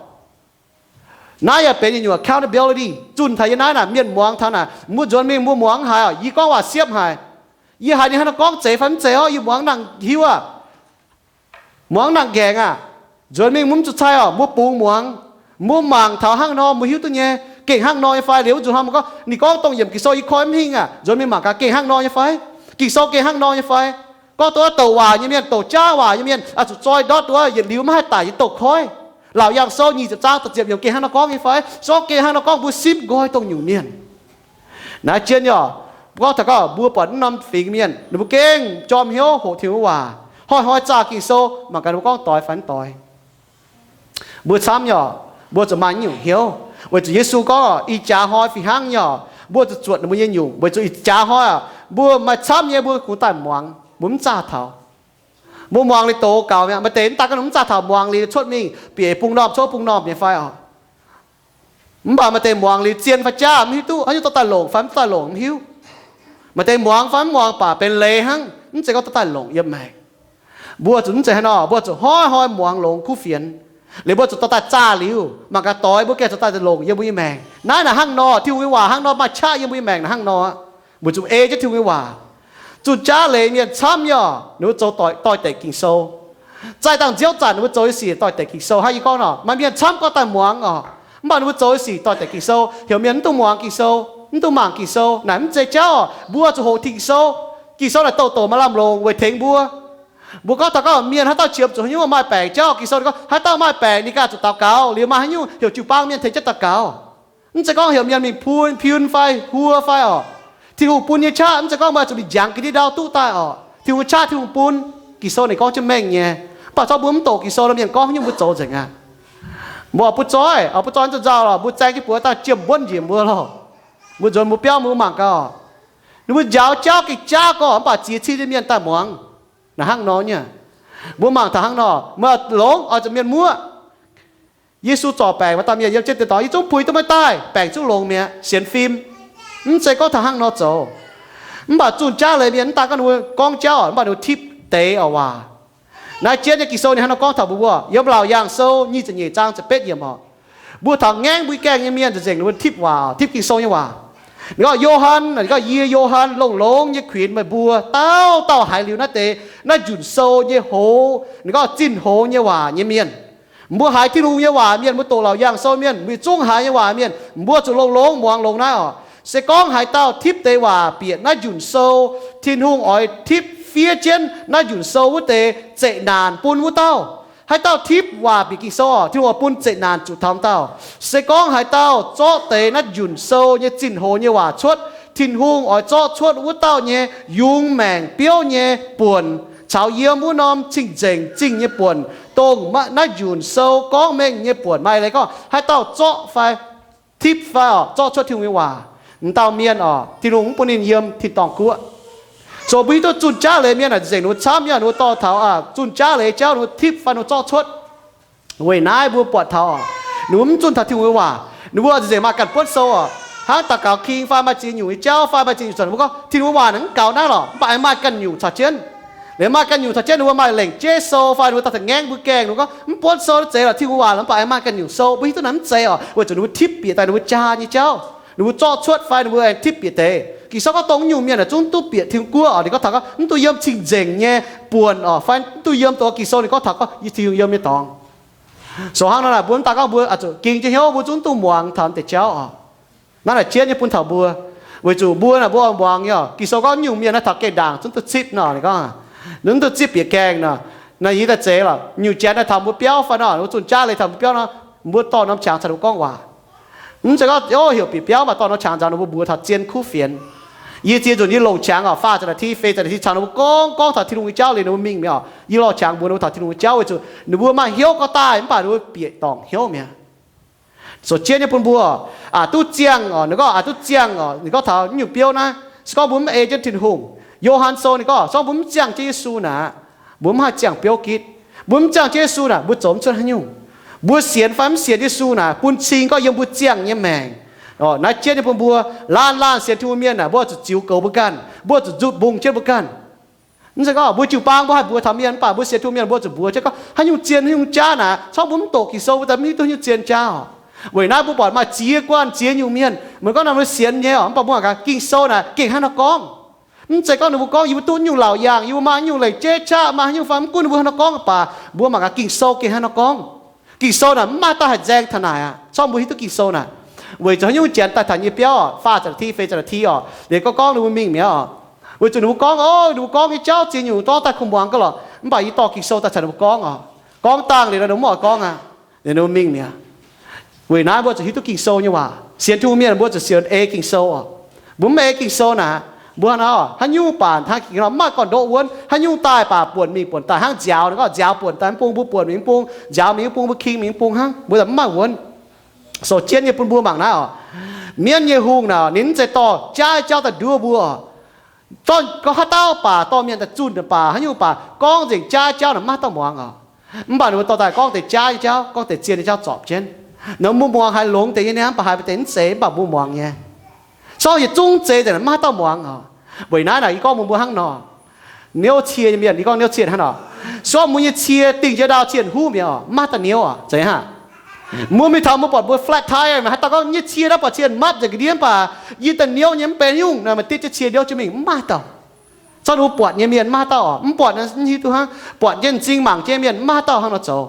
Naaiv yaac benx yietc nyungc accountability. Zunh taux yiem naaiv naaic mienh muangx taux naaic, mbuo nzuonx mingh mbuo muangx haic oc. Yie gorngv waac siepv haic. Yie haiz ninh hnangv naaiv gorngv zeiz fai mv zeiz orv, yie muangx nangc hiuv aac. Muangx nangc nqaengc aac. Nzuonx mingh mbuo mv zuqc cai oc, mbuo bungx muangx. Mbuo mangc taux hnangv nor mbuo hiuv duqv nyei, gengh hnangv nor nyei fai. Liuz wuov nzunc hnoi mbuo gorngv, ninh gorngv dongh yiemc Ging-Sou yie koi mv hingh aac, nzuonx mingh mangc gaax gengh hnangv nor nyei fai. Ging-Sou gengh hnangv nor nyei fai. Gorngv dongh wuov douc waac nyei mienh, douc jaav waac nyei mienh, oix zuqc zoi ndortv dongh wuov yietc liuz maiv haih daic nyei douc koiv. Laauc Yaangh Sou nyic ziepc zaang da'ziepc yiemc gengh hnangv nor gorngv nyei fai. Se gorngv gengh hnangv nor gorngv mbuo simv nqoi dongh nyungc mienh. Naaiv jienv nyei oc, gorngv taux gorngv mbuo buatc mv norm fingx mienh, ninh mbuo gengh jorm hnyouv hoqc Tin-Hungh waac, hnoi-hnoi zaah Ging-Sou, mangc gaax ninh mbuo gorngv doix fai mv doix. Mbuo camv nyei oc, mbuo zuqc maaih nyungc hnyouv, weic zuqc Yesu gorngv, ih jaax hnoi fih hnangv nyei oc, mbuo zuqc zuotc ninh mbuo nyei nyungc, weic zuqc ih jaax hnoi oc, mbuo maaih camv nyei mbuo kungx daaih muangx, mbuo mv zaah taux. Mbuo muangx liuz doz gaux mi'aqv. Maaih deix mv daaih gorngv mv zaah taux, muangx liuz cuotv mingh bieqc bung normh cuotv bung normh nyei fai oc. Mv baac maaih deix muangx liuz zien fai jaav mv hiuv duqv, haaix nyungc dorh daaih longc fai mv dorh daaih longc mv hiuv. Maaih deix muangx fai mv muangx baac benx leiz hnangv, mv zeiz gorngv dorh daaih longc yiem maengc. Mbuo zuqc mv zeiz haaix nor, mbuo zuqc hnoi-hnoi muangx longx kuv fienx. Liuz mbuo zuqc dorh daaih zaah liuz mangc gaax doix, mbuo gengh zuqc daaih longc yiem mbuo nyei maengc. Naaiv naaic hnangv nor, Tin-Hungh nyei waac hnangv nor maaih qaqv yiem mbuo nyei maengc naaic hnangv nor. Mbuo zuqc ei jienv Tin-Hungh nyei waac. Zunh jaav leiz mienh camv nyei oc, ninh mbuo zoux doix-dekc Ging-Sou. Zaih dangh nziouv zanc ninh mbuo zoux nyei sic doix-dekc Ging-Sou. Hnangv yie gorngv nor, maaih mienh camv gorngv daaih muangx oc, mv baac ninh mbuo zoux nyei sic doix-dekc Ging-Sou. Heuc mienh mv dungx muangx Ging-Sou, mv dungx mangc Ging-Sou naaic mv zeiz jauv. Mbuo zuqc hoqc Ging-Sou. Ging-Sou naaic douc douc maaih lamh longc weic tengx mbuo. Mbuo gorngv taux gorngv mienh haaix dauh qiemx zuqc haaix nyungc maaih baengc jauv, Ging-Sou gorngv haaix dauh maaih baengc ninh ganh zuqc daux gaux. Liuz maaih haaix nyungc heuc jiu-baang mienh tengx jienv daux gaux. Mv zeiz gorngv heuc mienh mingh pun, piun fai hue fai oc. Tin-Hungh bun nyei qaqv mv zeiz gorngv meih zuqc mingh njangx ga'ndiev ndau duqv daaih oc. Tin-Hungh nyei qaqv Tin-Hungh bun. Ging-Sou ninh gorngv jienv mengh nyei. Mv baac zorqv mbuo mv doqc Ging-Sou nor, mienh gorngv haaix nyungc mbuo zoux nzengc aqv. Mbuo oix butv zoih, oix butv zoih zuqc nzauh lorqc, mbuo zaeng jienv buoz daaih jiem mbuonv njiec mbuo lorqc. Mbuo nzuonx mbuo biauv mbuo mangc gaax oc. Ninh mbuo njaaux jauv gengh jaav gorqv mv baac ziex cin nyei mienh daaih muangx. Naaic hnangv nor nyei. Mbuo mangc taux hnangv nor, meih longx oix zuqc mienh muoqv. Yesu zorc baengc maaih dauh mienh yiem jienv deix dorngx, yie zungv puix duqv meih daaih, baengc zungv longx mi'aqv, sienx fim. Mv zeiz gorngv taux hnangv nor zoux. Mv baac zunh jaav leiz mienh mv daaih gorngv ninh mbuo gorngv jauv, mv baac ninh mbuo tipv deix oc waac. Naaiv jienv nyei Ging-Sou ninh hnangv nor gorngv taux mbuo, yiem Laauc Yaangh Sou nyic ziepc nyeic zaang ziepc betv yiemc oc. Mbuo taux ngaengv mbuo ih gaengh nyei mienh nzengc, ninh mbuo tipv waac, tipv Ging-Sou nyei waac. Ninh gorngv, Yo^han, ninh gorngv, yie Yo^han longx-longx nyei kuinx meih mbuo, dauh dauh haiz liuz naaiv deix, naaiv njunc sou nyei hoz, ninh gorngv zinh hoz nyei waac nyei mienh. Mbuo haiz Tin-Hungh nyei waac mienh, mbuo doqc Laauc Yaangh Sou mienh, mbuo zungv haiz nyei waac mienh, mbuo zuqc longx-longx muangx longx naaiv oc. Se gorngv haaix dauh tipv deix waac bieqc naaiv njunc sou, Tin-Hungh oix tipv fiev jienv naaiv njunc sou wuov deix zeqc naanc bun wuov dauh. Haaix dauh tipv waac bieqc Ging-Sou oc, Tin-Hungh oix bun zeqc naanc zuqc taux wuov dauh. Se gorngv haaix dauh zorqv deix naaiv njunc sou nyei zinh hoz nyei waac cuotv, Tin-Hungh oix zorqv cuotv wuov dauh nyei yungz maengc biouv nyei buonc caux yiem wuov norm cing-nzengc zingh nyei buonc, dongh naaiv njunc sou gorngv mengh nyei buonc maaih leiz gorngv haaix dauh zorqv fai tipv fai oc, zorqv cuotv Tin-Hungh nyei waac, m'dauh mienh oc, Tin-Hungh mv bun ninh yiem tin-dorngh guoqv. So mbuo hiuv duqv zunh jaav leiz mienh aah, nzengc ninh mbuo camv nyei, ninh mbuo dorh taux zunh jaav leiz jauv ninh mbuo tipv fai ninh mbuo zorqv cuotv. Weic naaiv mbuo buatc taux oc, ninh mbuo mv zunh taux Tin-Hungh nyei waac, ninh mbuo nzengc maaih ganh buonv sou oc, hnangv daux gaux king fai maaih ziex nyungc nyei jauv fai maaih ziex nyungc zanc ninh mbuo gorngv Tin-Hungh nyei waac naaic mv gaux naaiv lorqc, mv baac aengx maaih ganh nyungc caux jienv. Liuz maaih ganh nyungc caux jienv ninh mbuo maaih lengc jeiv sou fai ninh mbuo daaih taux ngaengv mbuo gaengh ninh mbuo gorngv mv buonv sou, naaiv zeiz lorqc, Tin-Hungh waac lorqc, mv baac aengx maaih ganh nyungc sou. Mbuo hiuv duqv naaic mv zeiz oc, weic zuqc ninh mbuo tipv bieqc daaih ninh mbuo jaa nyei jauv, ninh mbuo zorqv cuotv fai ninh mbuo aengx tipv bieqc deix. Ging-Sou gorngv dongh nyungc mienh aah, zungv duqv bieqc Tin-Guoqv oc, ninh gorngv taux gorngv mv duqv yiem cing-nzengc nyei buonc oc, fai mv duqv yiem dongh Ging-Sou ninh gorngv taux gorngv yiem Tin-Hungh yiem nyei dorngx. So hnangv nor naaic mbuo mv daaih gorngv mbuo oix zuqc ging jienv hnyouv, mbuo zungv duqv muangx taux deix jauv oc. Naaiv naaic jienv nyei bun taux mbuo, weic zuqc mbuo naaic mbuo oix muangx nyei oc. Ging-Sou gorngv nyungc mienh naaiv taux geh ndaangc zungv duqv zipv nor, ninh gorngv ninh mv duqv zipv bieqc gaengh nor. Naaiv yie daaih zeiz lorqc, nyungc janx naaiv taux mbuo biauv fai nor, mbuo zunh jaav leiz taux mbuo biauv nor, mbuo dorh norm qangx caux ninh mbuo gorngv waac. Mv zeiz gorngv, o, heuc bieqc biauv mv baac dorh norm qangx nzaaux ninh mbuo mbuox taux zien kuv fienx. Yie ziex nzunc yie longc qangx oc, faah ziepc naaiv ti, feix ziepc naaiv ti caux ninh mbuo gorngv, gorngv taux Tin-Hungh nyei jauv liuz ninh mbuo mingh mi'aqv oc. Yie lorh qangx mbuox ninh mbuo taux Tin-Hungh nyei jauv weic zuqc ninh mbuo maaih hnyouv gorngv daaih mv baac ninh mbuo bieqc dorngc hnyouv mi'aqv. So jienv nyei bun mbuo, aa, duqv ziangh oc, ninh gorngv aa, duqv ziangh oc, ninh gorngv taux nyungc biouv naaiv, se gorngv mbuo mv ei jienv Tin-Hungh. Yo^han Sou ninh gorngv se gorngv mbuo mv ziangh jienv Yesu naaic, mbuo mv haih ziangh biouv gitv. Mbuo mv ziangh jienv Yesu naaic, mbuo zoux mv cuotv haaix nyungc. Mbuo sienx fai mv sienx Yesu naaic, bun cing gorngv yiem mbuo ziangh nyei maengc. Naaiv jienv nyei bun mbuo, laanh laanh sienx Tin-Hungh mienh naaic, mbuo zuqc ziux goux mbuo ganh, mbuo zuqc nzutv mbungh jienv mbuo ganh. Mv zeiz gorngv mbuo jiu-baang mbuo haih mbuox taux mienh, mv baac mbuo sienx Tin-Hungh mienh mbuo zuqc mbuox jienv gorngv haaix nyungc zien haaix nyungc jaav naaic, corc mbuo mv doqc Ging-Sou mbuo daaih mv hiuv duqv haaix nyungc zien jaav oc. Weic naaiv mbuo buatc maaih ziex guanh ziex nyungc mienh, meih gorngv naaic mbuo sienx nyei oc, mv baac mbuo mangc gaax Ging-Sou naaic gengh hnangv nor gorngv. Mv zeiz gorngv ninh mbuo gorngv yie mbuo duqv nyungc laauc yaangh, yie mbuo maaih nyungc lengc jeiv qaqv, maaih haaix nyungc fai mv gunv ninh mbuo hnangv nor gorngv, mv baac mbuo mangc gaax Ging-Sou gengh hnangv nor gorngv. Ging-Sou naaic mv maaih daaih haih nzaeng taux naaic aqv. Corc mbuo hiuv duqv Ging-Sou naaic, weic zuqc haaix nyungc janx daaih taux nyei biauv oc, faah ziepc naaiv ti, feix ziepc naaiv ti oc, liuz gorngv gorngv ninh mbuo mingh mi'aqv oc. Weic zuqc ninh mbuo gorngv, o, ninh mbuo gorngv nyei jauv ziex nyungc dorngv daaih kuh muangx gaax lorqc, mv baac yie dorh Ging-Sou daaih caux ninh mbuo gorngv oc. Gorngv dangh liuz nor ninh mbuo mv oix gorngv aqv. Liuz ninh mbuo mingh mi'aqv. Weic naaiv mbuo zuqc hiuv duqv Ging-Sou nyei waac. Sienx Tin-Hungh mienh mbuo zuqc sienx ei Ging-Sou oc. Mbuo mv ei Ging-Sou naaic, mbuo hnangv nor, haaix nyungc baac hnangv ging nor mv maaih gorn-ndoqv wuonv, haaix nyungc daaih baac buonc mingh buonc daaih hnangv nziaaux, ninh gorngv nziaaux buonc daaih mv bung, mbuo buonc mingh mv bung, nziaaux mingh mv bung, mbuo king mingh mv bung hnangv, mbuo mv maaih wuonv. So jienv nyei bun mbuo mangc naaiv oc. Mienv nyei hungh naaic, ninh mv zeiz dorh jaav jauv daaih nduov mbuo oc. Gorngv haaix dauh baac dorh mienh daaih zunh baac haaix nyungc baac gorngv nzengc jaav jauv naaic mv maaih dauh muangx oc. Mv baac ninh mbuo dorh daaih gorngv deix jaav nyei jauv, gorngv deix zien nyei jauv zorpc jienv. Nor mbuo muangx haiz longx deix nyei niaa, mv baac haiz deix mv zeiz, mv baac mbuo muangx nyei. Corc yietc zungv zeiz nzengc mv maaih dauh muangx oc. Weic naaiv naaic yie gorngv mbuo mbuo hnangv nor. Niouv cie nyei mienh, yie gorngv niouv cie hnangv nor. Corc mbuo nyei cie dingh jiex ndau cien huv mi'aqv oc, mv maaih daaih niouv oc, zeiz hnangv. Mbuo mingh taux mbuo buatc mbuo flat tire, haaix dauh gorngv nyei cie naaiv buatc cien mapv nzengc ga'ndiev mv baac yie daaih niouv nyei mv benx nyungc, naaic maaih ditv jienv cie niouv jienv mingh, mv maaih dauh. Corc ninh mbuo buatc nyei mienh mv maaih dauh oc, mv buatc naaiv hiuv duqv hnangv. Buatc jienv m'zing mangc jienv mienh mv maaih dauh hnangv nor zoux.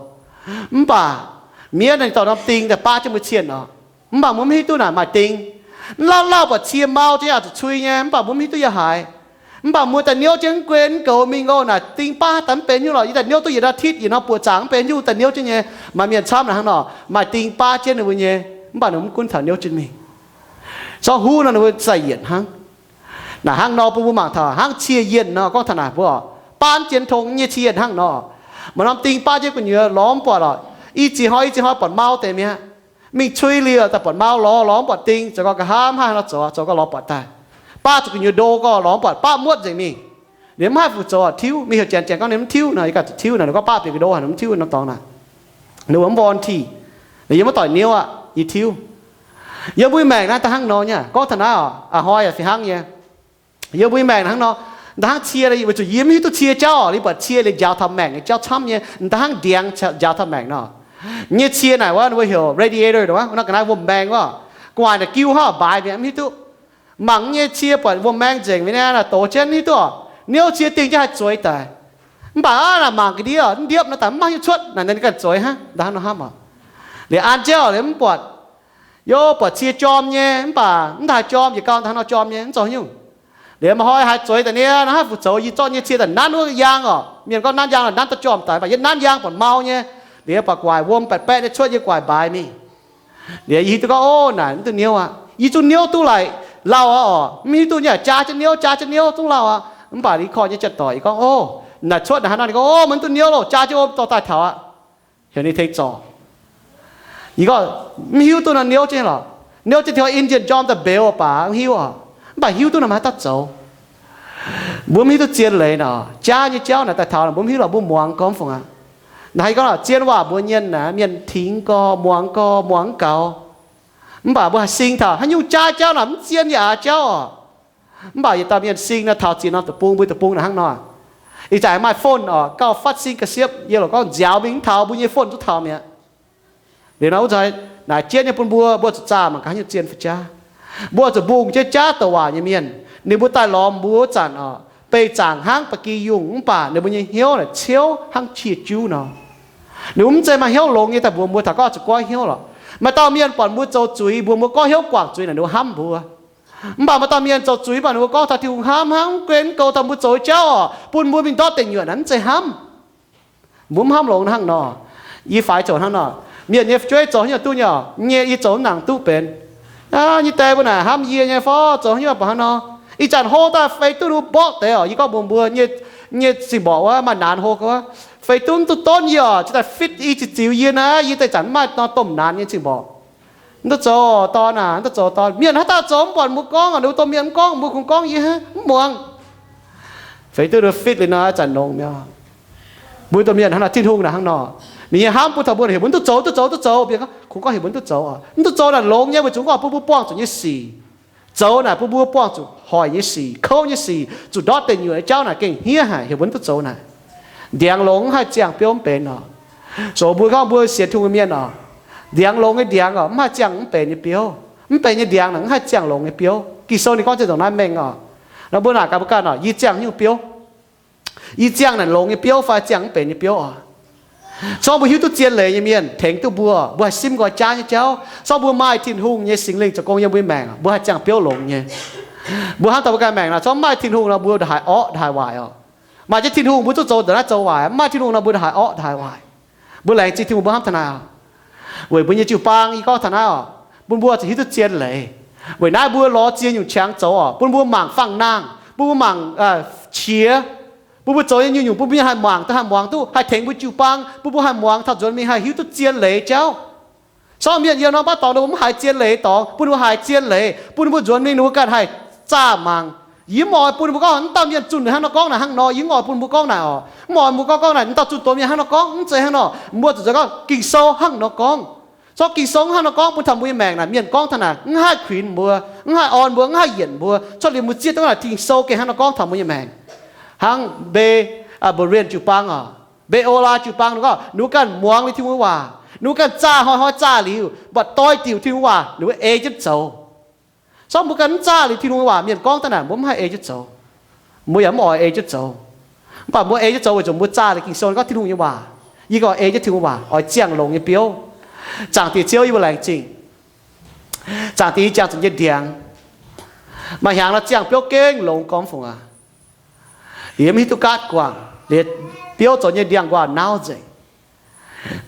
Mv baac mienh naaic dorh norm ding daaih baav jienv mbuo cien oc. Mv baac mbuo mv hiuv duqv naaic maaih ding. Mv lauh lauh buatc cie mau jienv yaac zuqc cui nyei, mv baac mbuo mv hiuv duqv yaac haiz. Mv baac mbuo daaih niouv jienv mv guei mv goux mingh oc, naaic ding baav daaih mv benx nyungc lorqc. Yie daaih niouv duqv yietc อาทิตย์ yietc norm buoqc zaangc mv benx nyungc, daaih niouv jienv nyei. Maaih mienh camv naaic hnangv nor, maaih ding baav jienv ninh mbuo nyei, mv baac ninh mbuo mv gunv taux niouv jienv mingh. Corc huv nor ninh mbuo zai yienc hnangv. Naaic hnangv nor bun mbuo mangc taux hnangv cie yienh nor, gorngv taux naaic mbuo oc, baav jienv tong nyei cie yienh hnangv nor. Maaih norm ding baav jienv gu'nyuoz lorz mv buatc oc. I ziex hnoi i ziex hnoi buatc mau deix mi'aqv. Mingh cui liuz daaih buatc mau lorz, lorz mv buatc ding, zoux gau nqa'haav mv haih hnangv nor zoux, zoux gau lorz buatc daaih. Baav zuqc gu'nyuoz ndo gau lorz mv buatc, baav muotv nzengc mingh. Liuz mv haih fu zoux tiuv, mingh heuc janx, janx gorngv ninh mv tiuv nor, yie ganh zuqc tiuv nor, ninh gorngv baav bieqc ga'ndo haaix ninh mv tiuv norm dorngx naaic. Ninh mbuo mv warranty. Liuz yie mv doic niouv aqv, yie tiuv. Yiem mbuo nyei maengc naaiv da'hnangv nor nyei, gorngv taux naaiv oc, a'hnoi yaac fih hnangv nyei. Yiem mbuo nyei maengc hnangv nor, da'hnangv cie, weic zuqc yie mv hiuv duqv cie jauv oc, liuz buatc cie liuz njaaux taux maengc nyei jauv camv nyei, da'hnangv ndiangx njaaux taux maengc nor. Nyei cie naaic wuov, ninh mbuo heuc radiator wuov, nor ga'naaiv wuom-mbaeng wuov, gu'nguaaic naaic giu hnangv mv baaix mi'aqv, mv hiuv duqv. Mangc nyei cie buatc wuom-mbaeng nzengc mi'aqv, naaic dox jienv mv hiuv duqv oc. Niouv cie dingh jienv haih zueiz daic. Mv baac aav naaic mangc ga'ndiev oc, mv ndiepv nor daaih mv maaih haaix nyungc cuotv, naaic ninh ganh zueiz hnangv, da'hnangv nor hnamv oc. Liuz an jienv oc, liuz mv buatc, yov, buatc cie jorm nyei, mv baac mv daaih jorm, yietc gau da'hnangv nor jorm nyei, mv zoux haaix nyungc. Liuz maaih hnoi haiz zueiz daaih niaa, naaiv haih fu zoux, yie zorqv nyei cie daaih nanv wuov yaang oc. Mienh gorngv nanv yaang, nanv duqv jorm daic, mv baac yie nanv yaang buatc mau nyei. Liuz buatc gu'nguaaic wuom baeqc baeqc nyei cuotv, yie gu'nguaaic mbaaix mingh. Liuz yie hiuv duqv gorngv, ov, naaic mv duqv niouv aqv. Yie zungv niouv duqv laaic lauh aqv oc. Mv hiuv duqv nyei, jaa jienv niouv, jaa jienv niouv zungv lauh aqv. Mv baac ih korv nyei janx-doic yie gorngv, ov, Naaic cuotv naaic hnangv nor, ninh gorngv, O, maiv duqv niouv loh, jaa jienv wuov dorh daaih taux aqv. Heuc ninh tengx zorc. Yie gorngv, Mv hiuv duqv nor niouv jienv lorqc. Niouv jienv tiux engine jorm daaih mbeux baac mv hiuv oc. Mv baac hiuv duqv nor maiv haaix dauh zoux. Mbuo mv hiuv duqv zien leiz nor, jaav nyei jauv naaic daaih taux naaic mbuo mv hiuv lorqc, mbuo muangx gorngv fungc aqv. Naaic haaix gorngv lorqc, zien waac mbuox mienh naaic, mienh tingx gorx, muangx gorx, muangx gaux. Mv baac mbuo haih sing taux haaix nyungc jaav jauv naaic mv zien yaac jauv oc. Mv baac yietc dauh mienh sing nor taux ziex norm deic-bung, mbuo deic-bung naaic hnangv nor. Ih zanc maaih phone oc, gauh fatv sin ga'siepv, yie loc gorngv nziaaux mingh mv taux, mbuo nyei phone zungv taux mi'aqv. Liuz nor wuov zanc naaic jienv nyei bun mbuo, mbuo zuqc zaah mangc gaax haaix nyungc zien fai jaav. Mbuo zuqc mbungh jienv jaav douc waac nyei mienh. Ninh mbuo daaih lorz mbuo wuov zanc oc, beih zaangc hnangv ba'gi yungh mv baac ninh mbuo nyei hnyouv naaic ciouv hnangv qiex juv nor. Ninh mbuo mv zeiz maaih hnyouv longx nyei daaih mbuox mbuo taux gorngv zuqc goiv hnyouv lorqc. Maaih dauh mienh buatc mbuo zoux zuiz, mbuox mbuo goiv hnyouv guangc zuiz naaic ninh mbuo hnamv mbuo. Mv baac maaih dauh mienh zoux zuiz mv baac ninh mbuo gorngv taux Tin-Hungh hnamv hnangv, mv gunv mv goux taux mbuo zoux nyei jauv oc, bun mbuo mingh ndortv deic nyuoqc naaic mv zeiz hnamv. Mbuo mv hnamv longx hnangv nor. Yie faix zoux hnangv nor. Mienh nyei fu'jueiv zoux haaix nyungc duqv nyei oc, nyei yie zoux mv nangc duqv benx. Aa, yie daaih mbuo naaic hnamv yie nyei fov zoux haaix nyungc baac hnangv nor. Ih zanc hlo daaih feix duqv ninh mbuo mborqv deix oc. Yie gorngv mbuox mbuo, nyei, nyei sing-mborqc wuov maaih naanc hlo wuov, feix duqv mv duqv donv yie oc, jiex daaih fitv i zic ziux yie naaiv, yie daaih zanc mv maaih nor domh naanc nyei sing-mborqc. Mv duqv zoux dorn aac, mv duqv zoux dorn. Mienh haaix dauh zoux mv buatc mbuo gorngv, ninh mbuo domh mienh mv gorngv, mbuo kungx gorngv yie hnangv, mv muangx. Feix duqv ninh fitv liuz nor, zanc longx mi'aqv. Mbuo domh mienh hnangv nor, Tin-Hungh naaic hnangv nor. Ninh nyei hnamv bun taux mbuo naaic heuc mbuo mv duqv zoux, duqv zoux, duqv zoux, mbuo gorngv, kungx gorngv heuc mbuo mv duqv zoux oc. Mv duqv zoux naaic longx nyei, weic zuqc mv gorngv bun mbuo buangh zuqc nyei sic. Zoux naaic bun mbuo buangh zuqc hoic nyei sic, kouv nyei sic, zuqc ndortv deic nyuoqc nyei jauv naaic gengh hniev haic, heuc mbuo mv duqv zoux naaic. Ndiangx longx mv haih ziangh biouv mv benx oc. Zoux mbuo gorngv mbuo sienx Tin-Hungh nyei mienh oc, ndiangx longx nyei ndiangx oc, mv haih ziangh mv benx nyei biouv. Mv benx nyei ndiangx naaic mv haih ziangh longx nyei biouv. Ging-Sou ninh gorngv ziangh nzengc naaiv mengh oc. Nor mbuo naaic gaax mbuo ganh oc, yie ziangh haaix nyungc biouv? Yie ziangh naaic longx nyei biouv fai ziangh mv benx nyei biouv oc? Zorqv mbuo hiuv duqv zien leiz nyei mienh tengx duqv mbuo, mbuo haih simv nqoi jaav nyei jauv. Zorqv mbuo maaih Tin-Hungh nyei Singx Lingh zoux gong yiem mbuo nyei maengc, mbuo haih ziangh biouv longx nyei. Mbuo hnamv daaih mbuo ganh maengc naaic, zorqv mv maaih Tin-Hungh nor mbuo ndongc haaix orqv ndongc haaix waaic oc. Maaih jienv Tin-Hungh mbuo zuqc zoux ndongc naaiv zoux waaic, mv maaih Tin-Hungh nor mbuo ndongc haaix orqv ndongc haaix waaic. Mbuo laengz zingh Tin-Hungh mbuo hnamv taux naaic oc. Weic mbuo nyei jiu-baang yie gorngv taux naaiv oc, bun mbuo zuqc hiuv duqv zien leiz. Weic naaiv mbuo lorz ziex nyungc qangx zoux oc, bun mbuo mangc fangx-nangh, bun mbuo mangc qiex, bun mbuo zoux nyei nyungc-nyungc bun mbuo haih mangc duqv, haih muangx duqv, haih tengx mbuo jiu-baang, bun mbuo haih muangx taux nzuonx mingh haih hiuv duqv zien leiz jauv. Sorng mienh yiem norm baav dorngx ninh mbuo mv haiz zien leiz dorngx, bun ninh mbuo haiz zien leiz, bun ninh mbuo nzuonx mingh ninh mbuo ganh haih zaah mangc. Yie mv oix bun mbuo gorngv, mv dauh mienh zunh hnangv nor gorngv naaic hnangv nor. Yie mv oix bun mbuo gorngv naaic oc. Mv oix mbuo gorngv, gorngv naaic, mv dauh zunh doz mienh hnangv nor gorngv, mv zeiz hnangv nor. Mbuo zuqc zoux gorngv Ging-Sou hnangv nor gorngv. Zorqv Ging-Sou hnangv nor gorngv bun taux mbuo nyei maengc naaic, mienh gorngv taux naaic mv haih kuinx mbuo, mv haih orn mbuo, mv haih yienc mbuo. Cuotv liuz mbuo zieqv duqv naaic Ging-Sou gengh hnangv nor gorngv taux mbuo nyei maengc. Hnangv mbe, Berean jiu-baang oc, Mbeolaa jiu-baang ninh gorngv, ninh mbuo ganh muangx liuz Tin-Hungh nyei waac, ninh mbuo ganh zaah hnoi-hnoi zaah liuz, mv baac doix diuc Tin-Hungh waac ninh mbuo ei jienv zoux. Sorng mbuo ganh mv zaah liuz Tin-Hungh nyei waac, mienh gorngv daaih naaic mbuo mv haih ei jienv zoux. Mbuo yaac mv oix ei jienv zoux. Mv baac mbuo ei jienv zoux weic zuqc mbuo zaah liuz Ging-Sou gorngv Tin-Hungh nyei waac. Yie gorngv ei jienv Tin-Hungh waac oix ziangh longx nyei biouv. Zaangc Diex Ziouv, yie mbuo laengz zingh. Zaangc Diex, yie ziangh zuqc nyei ndiangx. Maaih hnyangx nor ziangh biouv gengh longx gormx fungc aqv. Liuz mv hiuv duqv gaatv guangc, liuz biouv zoux nyei ndiangx-nquaah nauv nzengc.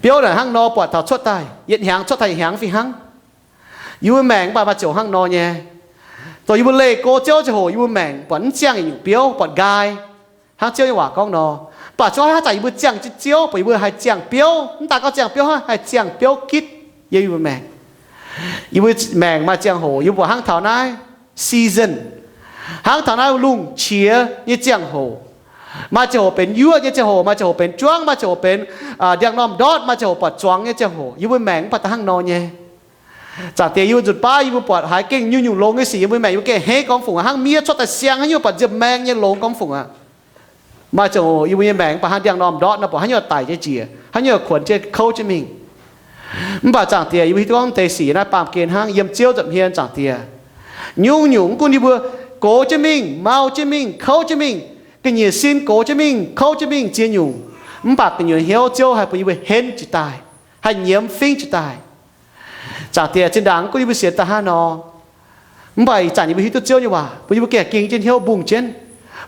Biouv naaic hnangv nor buatc taux cuotv daaih, yietc hnyangx cuotv daaih yietc hnyangx fih hnangv. Yie mbuo maengc mv baac maaih ziouc hnangv nor nyei. Dongh yie mbuo leih go Ziouv ziangh hoc yie mbuo maengc buatc mv ziangh yietc nyungc biouv, buatc nqaai, hnangv Ziouv nyei waac gorngv nor. Mv baac zungv haaix zanc yie mbuo ziangh jienv Ziouv, buatc yie mbuo haih ziangh biouv, mv daaih gorngv ziangh biouv hnangv, haih ziangh biouv gitv yiem yie mbuo maengc. Yie mbuo maengc maaih ziangh hoc yie mbuo buatc hnangv taux naaiv season, hnangv taux naaiv lungh qiex nyei ziangh hoc. Maaih ziangh hoc benx yuoqv nyei ziangh hoc, maaih ziangh hoc benx juangv, maaih ziangh hoc benx ndiangx-normh ndortv, maaih ziangh hoc buatc zuangx nyei ziangh hoc. Yie mbuo maengc mv baac da'hnangv nor nyei. Zaangc Diex, yie mbuo nzunc baav yie mbuo buatc haiz gengh nyungc-nyungc longx nyei sic yiem mbuo maengc, yie mbuo gengh hneiv gormx fungc aqv, hnangv miev cuotv daaih siang haaix nyungc buatc nziepc maeng nyei longx gormx fungc aqv. Maaih ziangh hoc yie mbuo nyei maengc mv baac hnangv ndiangx-normh ndortv nor, buatc haaix nyungc daic nyei njiec, haaix nyungc kuonx jienv kouv jienv mingh. Mv baac Zaangc Diex, yie mbuo hiuv duqv gorngv deix sic naaiv baamh gen hnangv yiem Ziouv nza'hmien, Zaangc Diex. Nyungc-nyungc mv gunv yie mbuo gox jienv mingh, mau jienv mingh, kouv jienv mingh, ga'nyiec sin gox jienv mingh, kouv jienv mingh ziex nyungc, mv baac gu'nyuoz hnyouv Ziouv haih bun yie mbuo henv jiez daaih, haih nyiemz fingv jiez daaih. Zaangc Diex, zinh ndaangc mv gunv yie mbuo sienx daaih hnangv nor, mv baac ih zanc yie mbuo hiuv duqv Ziouv nyei waac, bun yie mbuo gaengh ging jienv hnyouv mbungh jienv,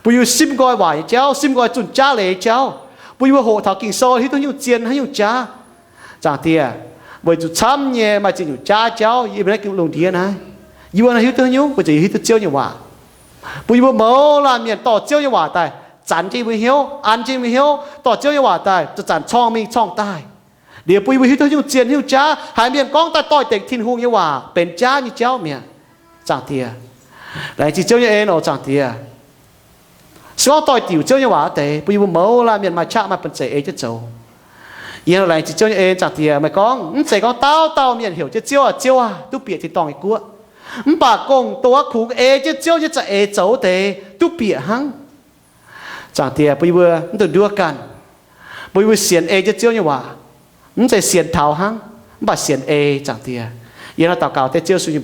bun yie mbuo simv nqoi waaic nyei jauv, simv nqoi zunh jaav leiz nyei jauv, bun yie mbuo hoqc taux Ging-Sou hiuv duqv haaix nyungc zien, haaix nyungc jaav. Zaangc Diex, weic zuqc camv nyei maaih ziex nyungc jaav jauv yiem naaiv lungh ndiev naaiv. Yie mbuo naaiv hiuv duqv haaix nyungc? Weic zuqc yie hiuv duqv Ziouv nyei waac. Bun yie mbuo mouz laanh mienh dorh Ziouv nyei waac daaih zanc jienv yie mbuo hnyouv, an jienv yie mbuo hnyouv, dorh Ziouv nyei waac daaih zanc-zanc corng mingh corng daaih. Liuz bun yie mbuo hiuv duqv nyungc zien nyungc jaav, haiz mienh gorngv daaih doix-dekc Tin-Hungh nyei waac benx jaav nyei jauv mi'aqv. Zaangc Diex, laengz zingh Ziouv nyei en oc, Zaangc Diex. Se gorngv doix-diuc Ziouv nyei waac wuov deix, bun yie mbuo mouz laanh mienh maaih qaqv maaih banh zeic ei jienv zoux. Yie laengz zingh Ziouv nyei en, Zaangc Diex, meih gorngv mv zeiz gorngv dauh dauh mienh heuc jienv Ziouv aah, Ziouv aah, duqv bieqc tin-dorngh nyei guoqv. Mv baac gong-dov kuv ei jienv Ziouv nyei za'eix zoux wuov deix duqv bieqc hnangv. Zaangc Diex, bun yie mbuo mv dungx nduov ganh, bun yie mbuo sienx ei jienv Ziouv nyei waac. Mv zeiz sienx taux hnangv, mv baac sienx ei, Zaangc Diex. Yie hnangv daux gaux dengv Ziouv Yesu nyei